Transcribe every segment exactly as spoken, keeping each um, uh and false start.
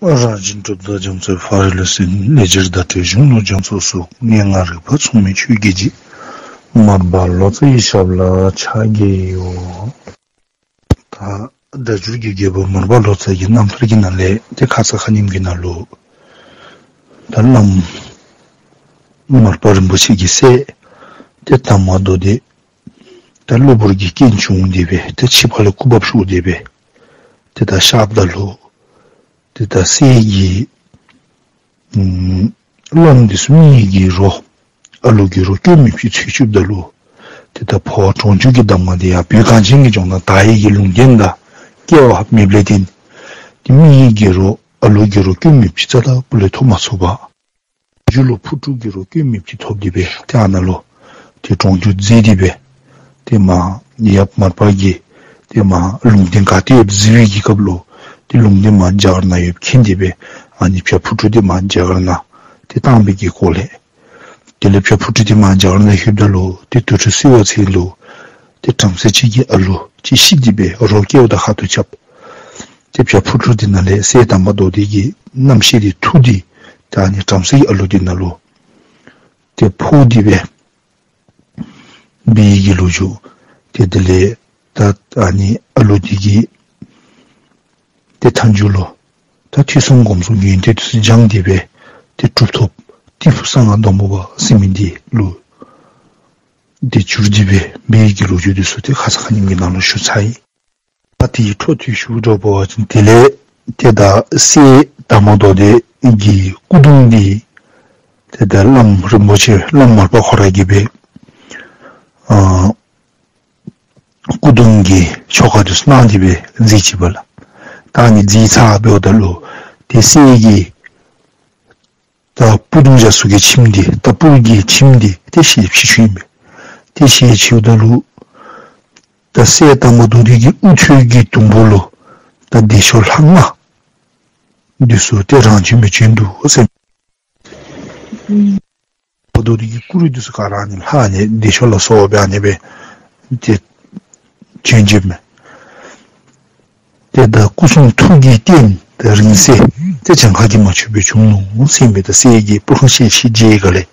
རང་བཞིན་གྲུབ་མཐའ་རྒྱ་མཚོའི་ཕ་རོལ་ཏུ་ཕྱིན། གནས་གྱུར་བརྡ་སྤྲོད་གཞུང་ལུགས་རྒྱ་མཚོའི་གཙུག། སྙན་ངག་རིག་པ་མཚུངས་མེད་ཆོས་ཀྱི་རྗེ། མར་པ་ལོ་ཙཱ་ཡི་ཞབས་ལ་ཕྱག་འཚལ་ལོ། ད་སྒྲ་སྒྱུར་གྱི་རྒྱལ་པོ་མར་པ་ལོ་ཙཱ་གི་རྣམ་ཐར་གྱི་ནང་ལས་ཏེ་ཁ་ཙ་ཁ་ཉིནམ་གྱི་ནང་ལུ་ད་བླམ་མར་པ་རིན་པོ་ཆེ་གི་སྲས་ཏེ་དར་མ་མདོ་སྡེ་ད་གློ་བུར་གྱི་རྐྱེན་བྱུང་སྟེ་སྦེ་ཏེ་ཕྱི་ཁ་ལས་སྐུ་བབས་ཤོར་ཏེ་སྦེ་ཏེ་ད་གཤགསཔ་ད་ལུ་ཏེ་ད་སྲས་ཀྱི་ཨམ་སློབམ་འདི་ཚུ་མི་གི་རོ་ཨ་ལུ་གི་རོ་སྐྱོན་མེདཔ་ཅིག་འཚོལ་བཅུགཔ་ད་ལུ་ཏེ་ད་འཕོ་བ་གྲོང་འཇུག་གི་གདམས་ངག་འདི་ཡང་བོད་གངས་ཅན་གྱི་ལྗོངས་ནང་དར་ཡི་གི་ལུང་བསྟན་དང་སྐལ་བ་མེདཔ་ལས་བརྟེན་ཏེ་མི་གི་རོ་ཨ་ལུ་གི་རོ་སྐྱོན་མེདཔ་ཅིག་རྩ་དང་སྤུ་ལས་ཐོབ་མ་ཚུགས་པར་རྒྱུད་ལུ་ཕུར་དཀྲུག་གི་རོ་སྐྱོན་མེདཔ་ཅིག་ཐོབ་སྟེ་སྦེ་ཏེ་ཨ་ནཱ་ལུ་ཏེ་གྲོང་འཇུག་མཛད་དེ་སྦེ་ཏེ་མར་ཡབ་མར་པ་གིས་ཏེ་མར་ལུང་བསྟན་ག་ཏེ་ཡོདཔ་གཟིགས་པའི་གི་སྐབས་ལུ་ཏེ་ལུང་བསྟན་མར་རྒྱ་གར་ནང་ཡོདཔ་མཁྱེན་ཏེ་སྦེ་ཨ་ནི་བྱ་ཕུར་དཀྲུག་འདི་མར་རྒྱ་གར་ནང་ཏེ་བཏང་བའི་གི་སྐོར་ལས། དེ་ལས་བྱ་ཕུར་དཀྲུག་འདི་མར་རྒྱ་གར་ནང་ལྷོདཔ་ད་ལུ་ཏེ་དུར་ཁྲོད་བསིལ་བ་ཚལ་ལུ་ཏེ་བྲམ་ཟེ་ཅིག་གི་ཨ་ལུ་ཅིག་ཤི་སྟེ་སྦེ་རོ་སྐྱེཝ་དང་ཁ་ཐུག་རྐྱབ། ཏེ་བྱ་ཕུར་དཀྲུག་འདི་ནང་ལས་སྲས་དར་མ་མདོ་སྡེ་གི་རྣམ་ཤེས་འདི་འཐུ་སྟེ་ད་ཨ་ནི་བྲམ་ཟེ་གི་ཨ་ལུ་འདི་ནང་ལུ་ཏེ་ཕོག་སྟེ་སྦེ་འབད་ཡི་གི་ལོ་རྒྱུས། ཏེ་དེ་ལས་ད་ཨ་ནི་ཨ་ལུ་འདི་གིས་ཏེ་མཐའ་མཇུག་ལུ་ད་ཐོས་བསམ་སྒོམ་གསུམ་ཡོན་ཏན་འདི་ཚུ་སྦྱངས་ཏེ་སྦེ་ཏེ་གྲུབ་ཐོབ་ཏི་ཕུ་གསང་སྔགས་སྡོང་པོ་པ་ཟེར་མི་འདི་ལུ་ཏེ་གྱུར་ཏེ་སྦེ་འབད་ཡི་གི་ལོ་རྒྱུས་འདི་ཚུ་ཏེ་ཁ་ཙ་ཁ་ཉིནམ་གྱི་ནང་ལུ་ཞུ་ཚར་ཡི། ད་དེའི་འཕྲོ་མཐུད་ཞུ་དགོཔ་འབད་བ་ཅིན་དེ་ལས་ཏེ་ད་སྲས་དར་མ་མདོ་སྡེ་གི་སྐུ་གདུང་འདི་ཏེ་ད་བླམ་རིན་པོ་ཆེ་བླམ་མར་པ་ཁོ་ར་གིས་སྦེ་ཨ་སྐུ་གདུང་གི་ཆོ་ག་འདི་ཚུ་གནང་སྟེ་སྦེ་མཛད་ཅི་པ་ལགས། ད་ཨ་ནི་མཛད་ཚར་འབདཝ་ད་ལུ་ཏེ་སྲས་ཀྱི་ད་སྤུ་གདུང་བཞག་ས་གི་ཁྱིམ་འདི་ད་སྤུར་གྱི་ཁྱིམ་འདི་ཏེ་ཞལ་ཕྱེ་ཞུཝ་ཨིན་པས། ཏེ་ཞལ་ཕྱེཝ་ད་ལུ་ད་སྲས་དར་མ་མདོ་སྡེ་གི་དབུ་ཐོད་ཀྱི་དུམ་བུ་ལུ་ད་བདེ་མཆོག་ལྷ་ལྔ་འདི་ཚུ་ཏེ་རང་བྱོན་མི་བྱོན་འདུག་ཟེར། དར་མ་མདོ་སྡེ་གི་སྐུ་རུས་འདི་ཚུ་ག་ར་ཨ་ནི་ལྷ་ཨ་ནི་བདེ་མཆོག་ལ་སོགས་པ་ཨ་ནི་སྦེ་ཏེ་བྱོན་བྱོནམ་མས། ཏེ་ད་སྐུ་གསུང་ཐུགས་ཀྱི་རྟེན་ད་རིང་བསྲེལ་ཏེ་གྱངས་ཁ་གིས་མ་ཆོདཔ་སྦེ་བྱུང་ནུག་ཟེར་ཨིན་པས། ད་སྲས་ཀྱི་སྤུར་ཁང་ཞལ་ཕྱེ་མཇལ་བའི་སྒང་ལས།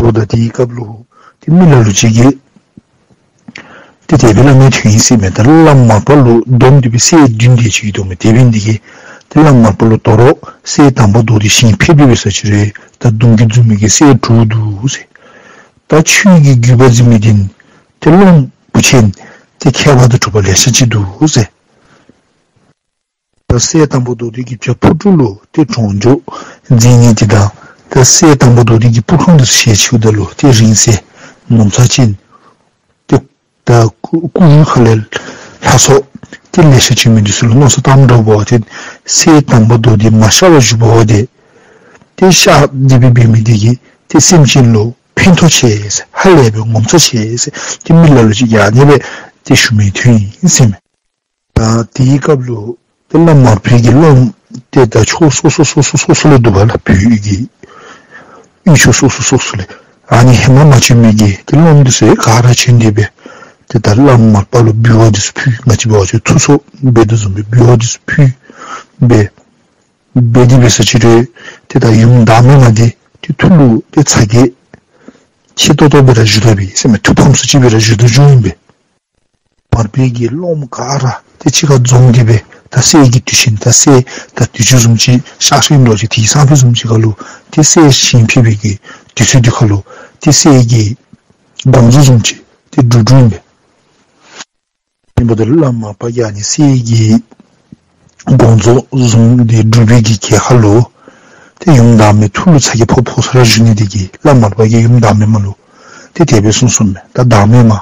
འོ་ད་དེའི་སྐབས་ལུ་ཏེ་མི་ལ་ལུ་ཅིག་གིས་ཏེ་དེ་སྦེ་སླབ་མི་ཐོན་ཡི་ཟེར་མས། ད་བླམ་མར་པ་ལུ་བསྡོམས་ཏེ་སྦེ་སྲས་བདུན་དེ་ཅིག་འདུག་མས། དེ་འབད་ནི་དེ་གིས་ཏེ་བླམ་མར་པ་ལུ་དོ་རུང་སྲས་དར་མ་མདོ་སྡེ་ཞིང་ཕེབས་ཏེ་འབད་ས་ཅིག་རུང་ད་གདུང་བརྒྱུད་འཛིན་མི་གི་སྲས་དྲུག་འདུག་ཟེར། ད་ཆོས་ཀྱི་བརྒྱུད་པ་འཛིན་མི་འདི་ཏེ་སློབམ་བུ་ཆེན་ཏེ་ཁྱད་པར་དུ་གྲུབ་པ་ལེ་ཤ་ཅིག་འདུག་ཟེར། ད་སྲས་དར་མ་མདོ་སྡེ་གི་བྱ་ཕུར་དཀྲུག་ལུ་ཏེ་གྲོང་འཇུག་མཛད་ནི་འདི་དང་ད་སྲས་དར་མ་མདོ་སྡེ་གི་སྤུར་ཁང་འདི་ཚུ་ཞལ་ཕྱེཝ་ད་ལུ་ཏེ་རིང་བསྲེལ་ངོ་མཚར་ཅན་ཏེ་ད་སྐུ་སྐུ་རུས་ཁ་ལས་ལྷ་ཚོགས་ཏེ་ལེ་ཤ་བྱོན་མི་འདི་ཚུ་ལུ་མནོ་བསམ་བཏངམ་འདྲཝ་འབད་བ་ཅིན་སྲས་དར་མ་མདོ་སྡེ་མ་གཤགས་པར་བཞུགས་པ་འོ་དེ་ཏེ་གཤགས་ཏེ་སྦེ་འབད་མི་འདི་གིས་ཏེ་སེམས་ཅན་ལུ་ཕན་ཐོགས་ཆེ་ཟེར་ཧ་ལས་པའི་ངོ་མཚར་ཆེ་ཟེར་ཏེ་མི་ལ་ལུ་ཅིག་གིས་ཨ་ནི་སྦེ་ཏེ་ཞུ་མི་ཐོན་ཡི་ཟེར་མས། ད་དེའི་སྐབས་ལུ་ཏེ་བླམ་མར་པའི་གི་སློབམ་ཏེ་ད་ཕྱོགས་སོ་སོ་སོ་སོ་སོ་སོ་ལུ་འདུག་པ་ལགས། བོད་ཀྱི་ཡུལ་ཕྱོགས་སོ་སོ་སོ་སོ་ལས་ཨ་ནི་ཧེ་མ་མ་བྱོན་མི་གི་ཏེ་སློབམ་འདི་ཚུ་ག་ར་བྱོན་ཏེ་སྦེ་ཏེ་ད་བླམ་མར་པ་ལུ་འབུལ་བ་འདི་ཚུ་ཕུལ། ང་བཅས་འབད་བ་ཅིན་ཐུགས་གསོ་འབད་དོ་བཟུམ་སྦེ་འབུལ་བ་འདི་ཚུ་ཕུལ་སྦེ་འབད་དེ་འབད་ས་ཅིག་རུང་ཏེ་ད་ཡུམ་བདག་མེད་མ་འདི་ཏེ་ཐུགས་ལུ་ཏེ་ཚ་གྱང་ཆེ་ཏོག་ཏོ་སྦེ་ར་བཞུགས་དོ་པས་ཟེར་མས། ཐུགས་ཕམ་སུ་ཅིག་སྦེ་ར་བཞུགས་དོ་བཟུམ་ཨིན་པས། མར་པའི་གི་སློབམ་ག་ར་ཏེ་གཅིག་ཁར་འཛོམས་ཏེ་སྦེ་ད་སྲས་ཀྱི་དུས་ཆེན་ད་སྲས་ད་དུས་ཆེན་བཟུམ་ཅིག་གཤགས་སོ་ཨིནམ་འདྲཝ་ཅིག་དེ་སང་ཕོད་བཟུམ་ཅིག་ཁར་ལུ་ཏེ་སྲས་ཞིང་ཕེབས་པའི་གི་དུས་ཚོད་འདི་ཁར་ལུ་ཏེ་སྲས་ཀྱི་དགོངས་རྫོགས་བཟུམ་ཅིག་ཏེ་སྒྲུབ་སྒྲུབ་ཨིན་པས། ཨིན་པ་ད་བླམ་མར་པ་གིས་ཨ་ནི་སྲས་ཀྱི་དགོངས་རྫོགས་བཟུམ་འདི་སྒྲུབ་པའི་གི་གྲལ་ཁར་ལུ་ཏེ་ཡུམ་བདག་མེད་ཐུགས་ལུ་ཚ་གྱང་ཕོག་ཕོག་ས་ར་བཞུགས་ནི་དེ་གིས་བླམ་མར་པ་གིས་ཡུམ་བདག་མེད་མ་ལུ་ཏེ་དེ་སྦེ་གསུངས་གསུངསམ་མས། ད་བདག་མེད་མ་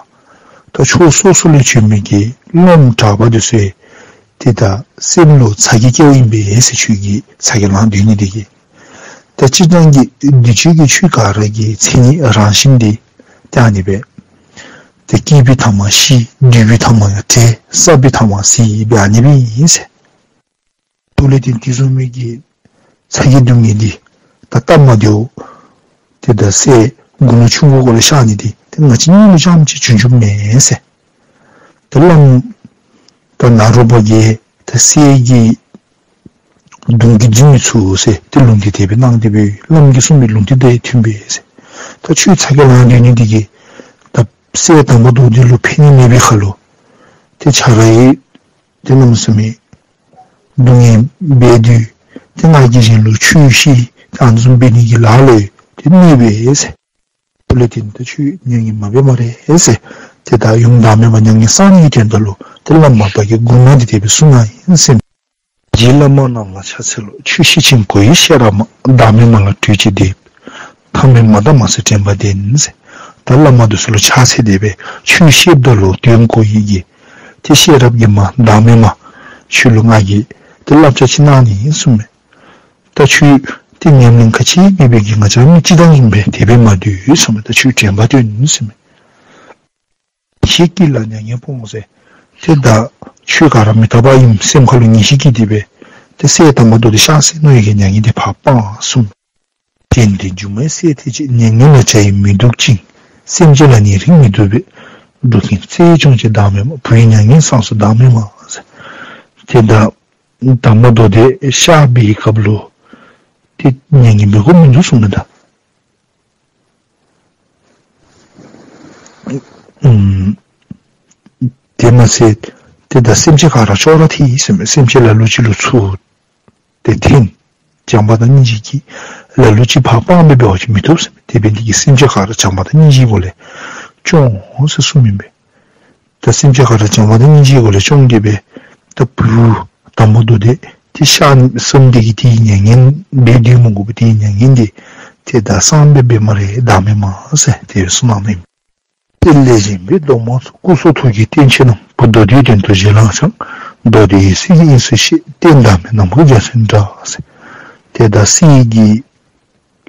ད་ཕྱོགས་སོ་སོ་ལས་བྱོན་མི་གི་སློབམ་གྲྭ་པ་འདི་ཚུ་ཏེ་ད་སེམས་ལུ་ཚ་གྱང་སྐྱེཝ་ཨིན་པས་ཟེར། ཁྱོད་ཀྱིས་ཚ་གྱང་ལང་སྡོད་ནི་དེ་གིས། ད་སྤྱིར་བཏང་གི་འདི་ཆོས་ཀྱི་ཆོས་ག་ར་གི་མཚན་ཉིད་རང་བཞིན་འདི་ཏེ་ཨ་ནི་སྦེ་ཏེ་སྐྱེས་པའི་མཐའ་མ་ཤི། འདུས་པའི་མཐའ་མ་བྲལ། བསགས་པའི་མཐའ་མ་ཟད་སྦེ་ཨ་ནི་སྦེ་ཨིན་ཟེར། ཐུགས་ལས་ཏེ་དེ་བཟུམ་མའི་གི་ཚ་གྱང་སྡུག་བསྔལ་འདི་ད་སྟབས་མ་བདེཝ་ཏེ་ད་སྲས་དགུང་ལོ་ཆུང་ཀུ་གུ་ལས་གཤགས་ནི་འདི་ཏེ་ང་བཅས་གཉིད་ལུ་ཙམ་ཅིག་བྱུང་བྱུངམ་མེན་ཟེར། ད་བླམ་ད་ནཱ་རོ་པ་གིས་ད་སྲས་ཀྱི་ གདོང་གི་འཛིན་མི་ཚུགས་ཟེར་ཏེ་ལུང་བསྟན་དེ་སྦེ་གནང་སྟེ་སྦེ་བླམ་གིས་གསུངས་པའི་ལུང་བསྟན་དང་མཐུན་པས་ཟེར། ད་ཁྱོད་ཚ་གྱང་ལང་སྡོད་ནི་འདི་གིས་ད་སྲས་དར་མ་མདོ་སྡེ་ལུ་ཕན་ནི་མེད་པའི་ཁར་ལུ་ཏེ་ཁྱོད་ར་ཡང་ཏེ་གནམ་མེད་ས་མེད་སྡུག་བསྔལ་འབད་དེ་ཏེ་ང་གིས་གཞན་ལུ་ཆོས་བཤད་ཏེ་ཨ་ནི་བཟུམ་འབད་ནི་གི་ལཱ་ལུ་ཏེ་གནོདཔ་འབད་ཟེར། དེ་ལས་ཏེ་ད་ཁྱོད་མྱ་ངན་མ་འབད་སྨ་རེ་ཟེར། ཏེ་ད་ཡུམ་བདག་མེད་མ་མྱ་ངན་སངས་ནི་གི་དོན་དག་ལུ་ཏེ་བླམ་མར་པ་གིས་མགུར་མ་འདི་དེ་སྦེ་གསུངས་གནང་ཡི་ཟེར་མས། རྗེ་བླ་མ་རྣམས་ལ་ཕྱག་འཚལ་ལོ། ཆོས་བཤད་ཅིང་གོ་ཡི་ཤེས་རབ་མ། བདག་མེད་མ་ལ་གྲོས་ཅིང་དེ། ཐ་མལ་མ་དག་མ་ཟད་དྲན་པ་ལྡན་ཟེར། ད་བླ་མ་འདི་ཚུ་ལུ་ཕྱག་འཚལ་ཏེ་སྦེ་ཆོས་བཤདཔ་ད་ལུ་དོན་གོ་ཡི་གི་ཏེ་ཤེས་རབ་ཀྱི་མ་བདག་མེད་མ་ཁྱོད་ལུ་ང་གིས་ཏེ་བསླབ་བྱ་ཅིག་གནང་ནི་ཨིན་གསུངས་མས། ད་ཁྱོད་ཏེ་ཉམས་ལེན་ག་ཅི་མེད་པའི་གི་ང་བཅས་མི་ཅིག་དང་བཟུམ་སྦེ་དེ་སྦེ་མ་སྡོད་གསུངས་མས། ད་ཁྱོད་དྲན་པ་བཏོན་གསུངས་མས། ཞེ་སྐྱིད་ལ་མྱ་ངན་སྤོངས་ཟེར། ཏེ་ད་ཁྱོད་ག་ར་མི་རྟག་པ་ཨིནམ་སེམས་ཁ་ལུ་ངེས་ཤེས་སྐྱེས་ཏེ་སྦེ་ཏེ་སྲས་དར་མ་མདོ་སྡེ་གཤགས་ཟེར་མནོ་ཡི་གི་མྱ་ངན་འདི་ཕར་སྤངས་གསུངས་མས། གཞན་དོན་སྒྱུ་མའི་སྲས་དེ་ཅིག། མྱ་ངན་ལ་བྱ་ཡི་མི་སྡུག་ཅིང་། སེམས་ཅན་ལ་ནི་རིགས་མི་སྡུག་པས། འགྲོ་ཀུན་བརྩེ་བས་སྐྱོང་བྱེད་བདག་མེད་མ། བུའི་མྱ་ངན་སངས་སོ་བདག་མེད་མ་ཟེར། ཏེ་ད་དར་མ་མདོ་སྡེ་གཤགས་པའི་སྐབས་ལུ་ཏེ་མྱ་ངན་མི་དགོ་མི་འདུག་གསུངས་མས་ད། ཨུམ། དེ་མ་ཚད་ཏེ་ད་སེམས་ཅན་ག་ར་ཅོག་ར་འཐད་ཟེར་མས། སེམས་ཅན་ལ་ལུ་ཅིག་ལུ་ཚུར་ཏེ་འཐེན། བྱམས་པ་དང་སྙིང་རྗེ་གིས་ལ་ལུ་ཅིག་ཕར་སྤང་སྦེ་འབད་བ་ཅིན་མི་བཏུབ་ཟེར་མས། དེ་འབད་ནི་དེ་གིས་སེམས་ཅན་ག་ར་བྱམས་པ་དང་སྙིང་རྗེའི་སྒོ་ལས་སྐྱོང་ཟེར་གསུངས་མི་འབད། ད་སེམས་ཅན་ག་ར་བྱམས་པ་དང་སྙིང་རྗེའི་སྒོ་ལས་སྐྱོང་སྟེ་སྦེ་ད་བུ་དར་མ་མདོ་སྡེ་ཏེ་གཤགས་ཟེར་མི་འདི་གིས་ཏེ་མྱ་ངན་འབད་དེ་མི་དགོ་པས། ཏེ་མྱ་ངན་འདི་ཏེ་ད་སངས་སྦེ་འབད་སྨ་རེ་བདག་མེད་མ་ཟེར་དེ་སྦེ་གསུངས་གནང་ནུག། དེ་ལས་བཞེངས་པའི་གདོང་མ་ཚུ། སྐུ་གསུང་ཐུགས་ཀྱི་རྟེན་ཆེ་རྣམས། བུ་མདོ་སྡེའི་དོན་དུ་བཞེས་ལ་སྦྱངས། མདོ་སྡེ་འོད་གསལ་གྱི་དབྱིངས་སུ་གཤེགས། རྟེན་བདག་མེད་ནམ་མཁའ་རྒྱ་མཚོའི་འགྲམ་ཟེར། ཏེ་ད་གསེར་གྱི་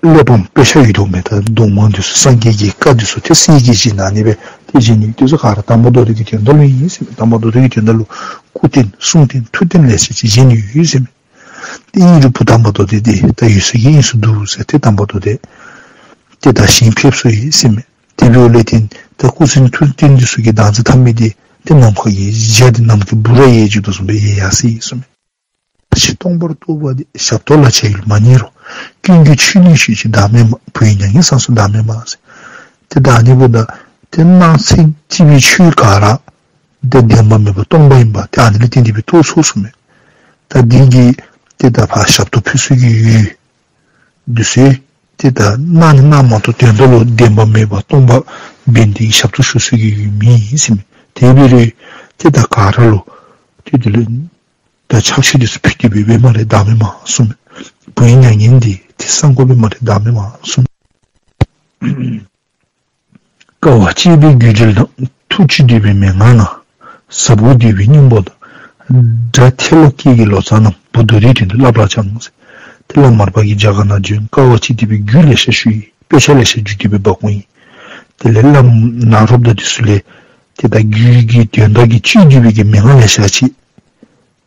གླེགས་བམ་དཔེ་ཆ་ཡོད་དོ་མས། ད་གདོང་མ་འདི་ཚུ་སངས་རྒྱས་ཀྱི་བཀའ་འདི་ཚུ་ཏེ་གསེར་གྱི་བཞེས་གནང་ནི་སྦེ་ཏེ་བཞེས་ནི་འདི་ཚུ་ག་ར་དར་མ་མདོ་སྡེ་གི་དོན་དག་ལུ་ཨིན་ཟེར་མས། དར་མ་མདོ་སྡེ་གི་དོན་དག་ལུ་སྐུ་རྟེན་གསུང་རྟེན་ཐུགས་རྟེན་ལེ་ཤ་ཅིག་བཞེས་ནི་ཡོད་ཟེར་མས། ཏེ་ཨིན་རུང་བུ་དར་མ་མདོ་སྡེ་འདི་ད་འོད་གསལ་གྱི་དབྱིངས་སུ་འདུག་ཟེར་ཏེ་དར་མ་མདོ་སྡེ་ཏེ་ད་ཞིང་ཕེབས་སོ་ཡི་ཟེར་མས། དེ་འབདཝ་ལས་ཏེ་ད་སྐུ་གསུང་ཐུགས་རྟེན་འདི་ཚུ་གི་བདག་འཛིན་འཐབ་མི་འདི་ཏེ་ནམ་མཁའ་གི་འཇའ་འདི་ནམ་མཁའི་སྦུག་ར་ཡལ་འགྱོ་དོ་བཟུམ་སྦེ་ཡལ་ཡར་སོ་ཡི་ཟེར་མས། ཞིང་སྟོང་པར་རྟོགས་པ་འདི། ཞབས་ཏོག་ལ་བྱ་ཡུལ་མ་རྙེད་རུང་། ཀུན་གྱིས་ཆོས་ནི་ཞུས་ཤིང་བདག་མེད་མ། བུ་ཡི་མྱ་ངན་སངས་སོ་བདག་མེད་མ་ཟེར། ཏེ་ད་ཨ་ནི་འབདཝ་ད་ཏེ་སྣང་སྲིད་ཅིག་སྦེ་ཆོས་ག་ར་ཏེ་བདེན་པ་མེད་པ་སྟོང་པ་ཨིན་པ་ཏེ་ཨ་ནི་ལས་བརྟེན་ཏེ་སྦེ་རྟོགས་ཚུགས་གསུངས་མས། ད་འདི་གིས་ཏེ་ད་ཕར་ཞབས་ཏོག་ཕུལ་ས་གི་ཡུལ་འདི་ཚུ་ཏེ་ད་སྣང་ནི་སྣང་མ་གཏོགས་དོན་དག་ལུ་བདེན་པ་མེད་པ་སྟོང་པ་འབད་ནི་དེ་གིས་ཞབས་ཏོག་ཞུ་ས་གི་ཡུལ་མེད་ཟེར་མས། དེ་འབད་རུང་ཏེ་ད་ག་ར་ལུ་ཏེ་དེ་ལས་ད་ཕྱག་མཆོད་འདི་ཚུ་ཕུལ་ཏེ་སྦེ་འབད་སྨ་རེ་བདག་མེད་མ་གསུངས་མས། བུ་ཡི་མྱ་ངན་འདི་ཏེ་སངས་དགོ་པས་སྨ་རེ་བདག་མེད་མ་གསུངས་མས། དཀའ་བ་སྤྱད་པའི་རྒྱུ་འབྲས་དང་། ཐུགས་ཀྱིས་བསྡུས་པའི་མན་ངག་རྣམས། ཟབ་དགོས་འདུས་པའི་སྙིང་པོ་དང་། སྒྲ་ཐལ་བ་སྐད་ཀྱི་ལོ་ཙཱ་རྣམས། བུ་མདོ་སྡེའི་དོན་དུ་བསླབ་པར་སྦྱངས། ཏེ་བླམ་མར་པ་གིས་རྒྱ་གར་ནང་བྱོན་དཀའ་བ་སྤྱད་དེ་སྦེ་རྒྱུད་ལེ་ཤ་ཞུ་ཡི། དཔེ་ཆ་ལེ་ཤ་བསྒྱུར་ཏེ་སྦེ་འབག་འོང་ཡི། དེ་ལས་བླམ་ནཱ་རོ་པ་ད་འདི་ཚུ་ལས་ཏེ་ད་རྒྱུད་ཀྱི་དོན་དག་གི་སྤྱོད་བསྡུ་བའི་གི་མན་ངག་ལེ་ཤ་ཅིག་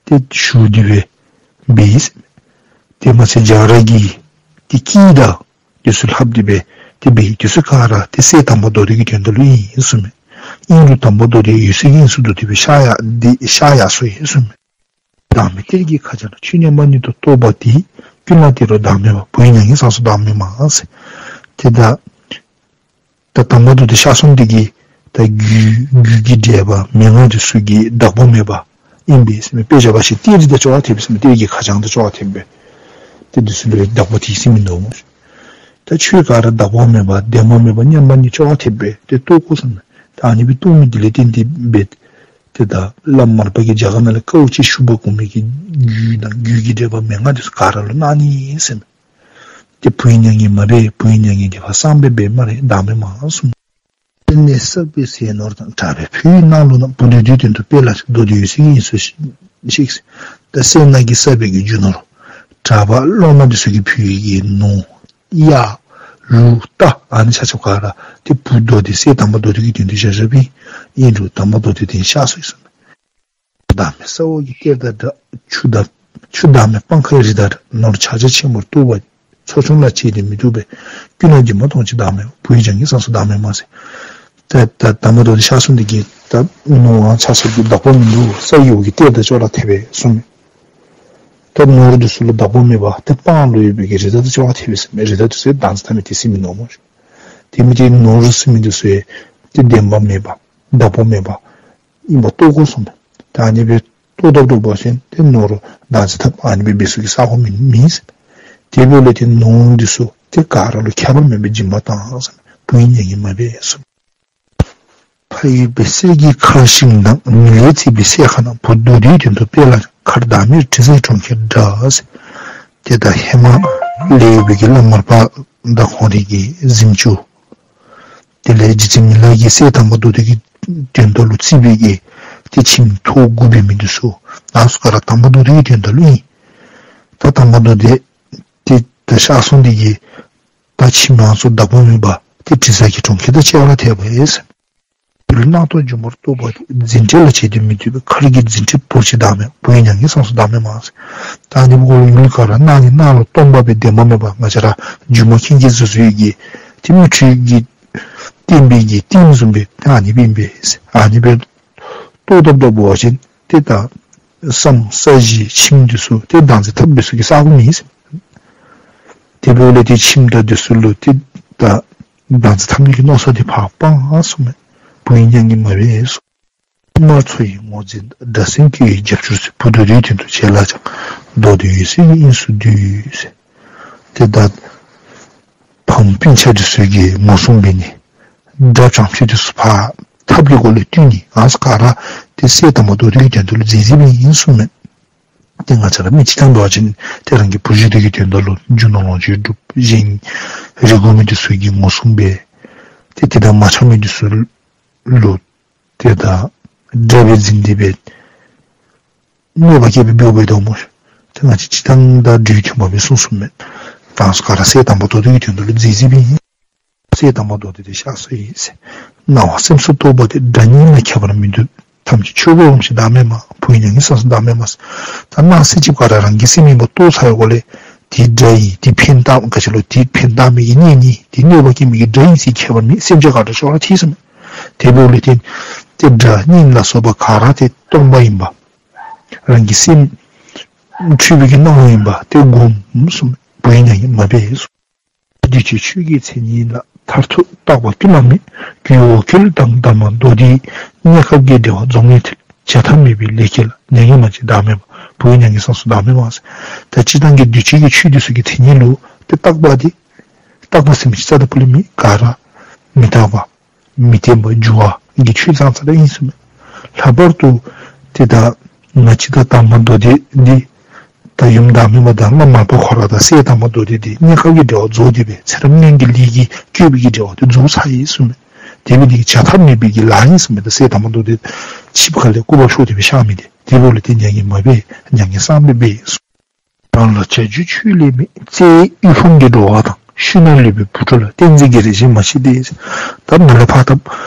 ཏེ་ཞུ་སྟེ་སྦེ་འབད་ཡི་ཟེར་མས། དེ་མ་ཚད་རྒྱ་གར་གྱི་ཏེ་སྐད་དང་འདི་ཚུ་ལྷབ་སྟེ་སྦེ་ཏེ་འབད་ཡི། འདི་ཚུ་ག་ར་ཏེ་སྲས་དར་མ་མདོ་སྡེ་གི་དོན་དག་ལུ་ཨིན་ཟེར་མས། ཨིན་རུང་དར་མ་མདོ་སྡེ་འོད་གསལ་གྱི་དབྱིངས་སུ་འདུག་སྟེ་སྦེ་གཤགས་ཡར་འདི་གཤགས་ཡར་སོ་ཡི་ཟེར་མས། བདག་མེད་གཏེར་གྱི་ཁ་བྱང་ན། ཆོས་མཉམ་པ་ཉིད་དུ་རྟོགས་པ་དེས། ཀུན་ལ་སྟེར་རོ་བདག་མེད་མ། བུ་ཡི་མྱ་ངན་སངས་སོ་བདག་མེད་མ་ཟེར། ཏེ་ད་ད་དར་མ་མདོ་སྡེ་གཤགས་སོང་འདི་གིས་ད་རྒྱུད་རྒྱུད་ཀྱི་འགྲེལ་པ་མན་ངག་འདི་ཚུ་གི་བདག་པོ་མེད་པ་ཨིན་པས་ཟེར་མས། དཔེ་བཞག་པ་ཅིན་གཏེར་འདི་དང་ཅོག་ར་འཐདཔ་ཟེར་མས། གཏེར་གྱི་ཁ་བྱང་དང་ཅོག་ར་འཐདཔ་སྦེ་ཏེ་འདི་ཚུ་ལུ་བདག་པོ་དེ་ཟེར་མིན་འདུག་སྨོ། ད་ཆོས་ག་ར་བདག་པོ་མེད་པ་བདེན་པ་མེད་པ་མཉམ་པ་ཉིད་ཅོག་ར་འཐདཔ་སྦེ་ཏེ་རྟོགས་དགོ་ཟེར་མས། ད་ཨ་ནི་སྦེ་རྟོགས་མི་འདི་ལས་བརྟེན་ཏེ་འབད་ཏེ་ད་བླམ་མར་པ་གིས་རྒྱ་གར་ནང་ལས་དཀའཝ་སྤྱད་ཞུ་འབག་འོང་མི་གི་རྒྱུད་དང་རྒྱུད་ཀྱི་འགྲེལ་པ་མན་ངག་འདི་ཚུ་ག་ར་ལུ་གནང་ནི་ཟེར་མས། ཏེ་བུ་ཡི་མྱ་ངན་མ་འབད། བུ་ཡི་མྱ་ངན་འདི་ཕར་སངས་སྦེ་འབད་སྨ་རེ་བདག་མེད་མ་གསུངས། སེར་སྣས་བསགས་པའི་ཟས་ནོར་དང་། གྲྭ་པས་ཕུལ་བའི་གནམ་ལོ་རྣམས། བུ་མདོ་སྡེའི་དོན་དུ་སྤེལ་ལ་སྦྱངས། མདོ་སྡེ་འོད་གསལ་གྱི་དབྱིངས་སུ་གཤེགས་ཟེར། ད་སེར་སྣ་གིས་བསགས་པའི་གི་རྒྱུ་ནོར་གྲྭ་པ་སློབ་མ་འདི་ཚུ་གིས་ཕུལ་བའི་གི་ནོར་གཡག་ལུག་རྟ་ཨ་ནི་ཆ་ཁྱབ་ག་ར་ཏེ་བུ་མདོ་སྡེ་སྲས་དར་མ་མདོ་སྡེ་གི་དོན་དུ་བཞག་བཞགཔ་ཨིན། ཨིན་རུང་དར་མ་མདོ་སྡེ་འདི་གཤགས་སོ་ཡི་ཟེར་མས། བདག་མེད་ས་འོག་གི་གཏེར་དང་འདྲ། ཆུ་བདག་ཆུ་བདག་མེད་སྤང་ཁའི་རི་དང་འདྲ། ནོར་ཕྱག་རྒྱ་ཆེན་པོར་རྟོགས་པ། ཚོགས་ཆུང་ལ་བྱས་ཏེ་མི་སྡུག་པས། ཀུན་ལ་སྒྱུ་མ་མཐོང་ཅིང་བདག་མེད་མ། བུ་ཡི་མྱ་ངན་སངས་སོ་བདག་མེད་མ་ཟེར། ད་ད་དར་མ་མདོ་སྡེ་གཤགས་སོང་འདི་གིས་ད་ནོར་ཆ་ཁྱབ་ཀྱི་བདག་པོ་མིན་འདུག། ས་འོག་གི་གཏེར་དང་ཅོག་ར་འཐདཔ་སྦེ་གསུངས་མས། ད་ནོར་འདི་ཚུ་ལུ་བདག་པོ་མེད་པ་ཏེ་སྤང་ལུ་ཡོད་པའི་གི་རི་དྭགས་དང་བཅས་པ་ཐལ་བས་ཟེར་མས། རི་དྭགས་འདི་ཚུ་ཡང་བདག་འཛིན་འཐབ་མི་དེ་ཚུ་མིན་ནུག་སྨོ། དེ་མི་དེ་ནོར་ཟེར་མི་འདི་ཚུ་ཡང་ཏེ་བདེན་པ་མེད་པ་བདག་པོ་མེད་པ་ཨིན་པ་རྟོགས་དགོ་གསུངས་མས། ད་ཨ་ནི་སྦེ་རྟོགས་ད་རྟོགས་པ་ཅིན་ཏེ་ནོར་བདག་འཛིན་འཐབ་ཨ་ནི་སྦེ་འབད་ས་གི་ས་གོ་མེད་མེད་ཟེར། དེ་འབདཝ་ལས་ཏེ་ནོར་འདི་ཚུ་ཏེ་ག་ར་ལུ་ཁྱད་པར་མེད་པའི་སྦྱིན་པ་བཏང་ཟེར་མས། བུ་ཡིས་མྱ་ངན་མ་འབད་གསུངས། ཕ་ཡུལ་བེ་སེར་གྱི་མཁར་ཤིང་ནང་། མི་ལས་བརྩིགས་པའི་སྲས་ཁ་ནང་། བུ་མདོ་སྡེའི་དོན་དུ་སྤེལ་ལགས་ཀྱང་། མཁར་བདག་མེད་དྲི་ཟའི་གྲོང་ཁྱེར་འདྲ་ཟེར། ཏེ་ད་ཧེ་མ་ལས་ཡོད་པའི་གི་བླམ་མར་པ་དང་ཁོང་རའི་གི་གཟིམ་ཅུང་དེ་ལས་རྗེ་བཙུན་མི་ལ་གིས་སྲས་དར་མ་མདོ་སྡེ་གི་དོན་དག་ལུ་བརྩིགས་པའི་གི་ཏེ་ཁྱིམ་ཐོག་དགུ་འབད་མི་འདི་ཚུ་ཨ་ནི་ཚུ་ག་ར་དར་མ་མདོ་སྡེ་གི་དོན་དག་ལུ་ཨིན། ད་དར་མ་མདོ་སྡེ་ཏེ་ད་གཤགས་སོང་སྟེ་གི་ད་ཁྱིམ་ཨ་ནི་ཚུ་བདག་པོ་མེད་པ་ཏེ་དྲི་ཟ་གི་གྲོང་ཁྱེར་དང་བཅས་པ་ལུ་ཐལ་བས་ཟེར། ཡུལ་སྣང་སྟོང་སྒྱུ་མར་རྟོགས་པ་དེ། འཛིན་བྲལ་ལ་བྱེད་དེ་མི་འདོད་པའི། མཁར་གྱི་འཛིན་ཁྲི་བོར་ཅིག་བདག་མེད་མ། བུ་ཡིས་མྱ་ངན་སངས་སུ་བདག་མེད་མ་ཟེར། ད་ཨ་ནི་འབདཝ་ལས་ཡུལ་ག་ར་སྣང་ནི་སྣང་ལ་སྟོང་པ་སྦེ་བདེན་པ་མེད་པ་ང་བཅས་ར་སྒྱུ་མ་མཁན་གྱིས་བཟོ་བཟོ་བའི་གི་ཏེ་མིག་འཕྲུལ་གྱིས་བསྟན་པའི་གི་རྟེན་བཟུམ་སྦེ་ད་ཨ་ནི་སྦེ་ཨིན་པས་ཟེར། ཨ་ནི་སྦེ་རྟོགས་ད་རྟོགས་པ་ཅིན་ཏེ་ད་ས་ས་གཞི་ཁྱིམ་འདི་ཚུ་ཏེ་བདག་འཛིན་འཐབ་འབད་ས་གི་ས་གོ་མེད་ཟེར། དེ་འབདཝ་ལས་ཏེ་ཁྱིམ་དང་འདི་ཚུ་ལུ་ཏེ་ད་བདག་འཛིན་འཐབ་ནི་གི་མནོ་བསམ་དེ་ཕར་སྤང་གསུངས་མས། བུ་ཡིས་མྱ་ངན་མ་འབད་གསུངས། མར་མཚོ་ཡི་ངོས་འཛིན་དགྲ་སེམས་སྐྱེ་བའི་རྒྱབ་སྐྱོར་ཟེར། བུ་མདོ་སྡེའི་དོན་དུ་བྱས་ལགས་ཀྱང་། མདོ་སྡེ་འོད་གསལ་གྱི་དབྱིངས་སུ་འདུས་ཟེར། ཏེ་ད་ཕམ་སྤུན་ཆ་འདི་ཚུ་གིས་ངོ་སྲུང་འབད་ནི། དགྲ་བྱམས་ཆོས་འདི་ཚུ་ཕར་ཐབས་ཀྱི་སྒོ་ལས་བཏུལ་ནི་ཨ་ནི་ཚུ་ག་ར་ཏེ་སྲས་དར་མ་མདོ་སྡེ་གི་དོན་དག་ལུ་མཛད་མཛདཔ་ཨིན་གསུངས་མས། ཏེ་ང་བཅས་ར་མི་ཅིག་ཐང་འབད་བ་ཅིན་ཏེ་རང་གི་བུ་གཞི་འདི་གི་དོན་དག་ལུ་རྒྱུ་ནོར་ལོངས་སྤྱོད་སྒྲུབ། གཞན་རི་མགོ་མི་འདི་ཚུ་གི་ངོ་སྲུང་འབད། ཏེ་དེ་དང་མ་འཆམ་མི་འདི་ཚུ་ལུ་ཏེ་ད་དགྲ་སྦེ་འཛིན་ཏེ་སྦེ་གནོད་པ་བསྐྱལ་སྦེ་འབདཝ་འབད་དོ་སྨོ། ཏེ་ང་བཅས་སྤྱིར་བཏང་དང་འགྲོས་མཐུན་པ་སྦེ་གསུངས་གསུངསམ་མས། ད་ཨ་ནི་ཚུ་ག་ར་སྲས་དར་མ་མདོ་སྡེ་གི་དོན་དག་ལུ་མཛད་མཛདཔ་ཨིན། སྲས་དར་མ་མདོ་སྡེ་དེ་གཤགས་སོ་ཡི་ཟེར། སྣང་བ་སེམས་སུ་རྟོག་པ་དེ། དགྲ་གཉེན་ལ་ཁྱད་པར་མི་འདོད། ཐམས་ཅད་ཆོས་སྐུར་བསྒོམ་ཞིང་བདག་མེད་མ། བུ་ཡིས་མྱ་ངན་སངས་སུ་བདག་མེད་མ་ཟེར། ད་སྣང་སྲིད་ཅིག་ག་ར་རང་གི་སེམས་ཨིན་པ་རྟོགས་ཚར་བའི་སྒོ་ལས་དེ་དགྲ་ཨིན་དེ་ཕན་བཏགས་ག་ཅི་ལོ་དེ་ཕན་བཏགས་མི་གི་གཉེན་ཨིན་དེ་གནོད་པ་བསྐྱལ་མི་གི་དགྲ་ཨིན་ཟེར་ཁྱད་པར་མེད། སེམས་ཅན་ག་ར་ཅོག་ར་འཐད་ཟེར་མས། དེ་འབདཝ་ལས་བརྟེན་ཏེ་དགྲ་གཉེན་ལ་སོགས་པ་ག་ར་ཏེ་སྟོང་པ་ཨིན་པ། རང་གི་སེམས་འཁྲུལ་པའི་གི་སྣང་བ་ཨིན་པ་དེ་བསྒོམ་གསུངས་མས། བུ་ཡིས་མྱ་ངན་མ་འབད་གསུངས། གདུལ་བྱའི་ཆོས་ཀྱི་མཚན་ཉིད་ལ། མཐར་ཐུག་རྟག་པ་ཀུན་ལ་མེད། རྒྱུའི་འོ་སྐོལ་དང་དར་མ་མདོ་སྡེའི། གནས་སྐབས་ཀྱི་འབྲེལ་བ་རྫོགས་ནས་ཐལ། བྱ་ཐབས་མེད་པའི་ལས་ཀྱིས་ལ། མྱ་ངན་མ་བྱེད་བདག་མེད་མ། བུ་ཡིས་མྱ་ངན་སངས་སུ་བདག་མེད་མ་ཟེར། ད་སྤྱིར་བཏང་གི་གདུལ་བྱའི་གི་ཆོས་འདི་ཚུ་གི་མཚན་ཉིད་ལུ་ཏེ་རྟག་པ་འདི་རྟག་པ་ཟེར་མི་ཅིག་རྩ་དང་ཕུ་ལས་མེད། ག་ར་མི་རྟག་པ་མི་བརྟན་པ་འགྱུར་བ་གི་ཆོས་ཙང་ཙ་ར་ཨིན་ཟེར་མས། ལྷག་པར་དུ་ཏེ་ད་ང་བཅས་ད་དར་མ་མདོ་སྡེ་འདི་ད་ཡུམ་བདག་མེད་མ་དང་བླམ་མར་པ་ཁོ་ར་དང་སྲས་དར་མ་མདོ་སྡེ་འདི་གནས་སྐབས་ཀྱི་འབྲེལ་བ་རྫོགས་ཏེ་སྦེ་ཚེ་རབས་སྔོན་གྱི་ལས་ཀྱིས་བསྐྱོད་པའི་གི་འབྲེལ་བ་དེ་རྫོགས་ཚར་ཡི་ཟེར་མས། དེ་འབད་ནི་དེ་གིས་བྱ་ཐབས་མེད་པའི་གི་ལཱ་ཨིན་ཟེར་མས། ད་སྲས་དར་མ་མདོ་སྡེ་ཆིབས་ཁ་ལས་སྐུ་པར་ཤོར་ཏེ་སྦེ་གཤགས་མི་འདི་དེ་འབདཝ་ལས་ཏེ་མྱ་ངན་མ་འབད། མྱ་ངན་སངས་སྦེ་འབད་ཡི་ཟེར། རང་ལ་བྱ་རྒྱུ་ཆོས་ལས་མེད། བརྩེ་བའི་དབུལ་ཕོངས་ཀྱི་འགྲོ་བ་དང་། ཤུལ་ན་ལུས་པའི་བུ་ཕྲུག་ལ། བསྟན་འཛིན་གྱི་རེ་ཞིག་མ་མཆིས་ཏེ། ད་ནཱ་ལས་ཕར་ད་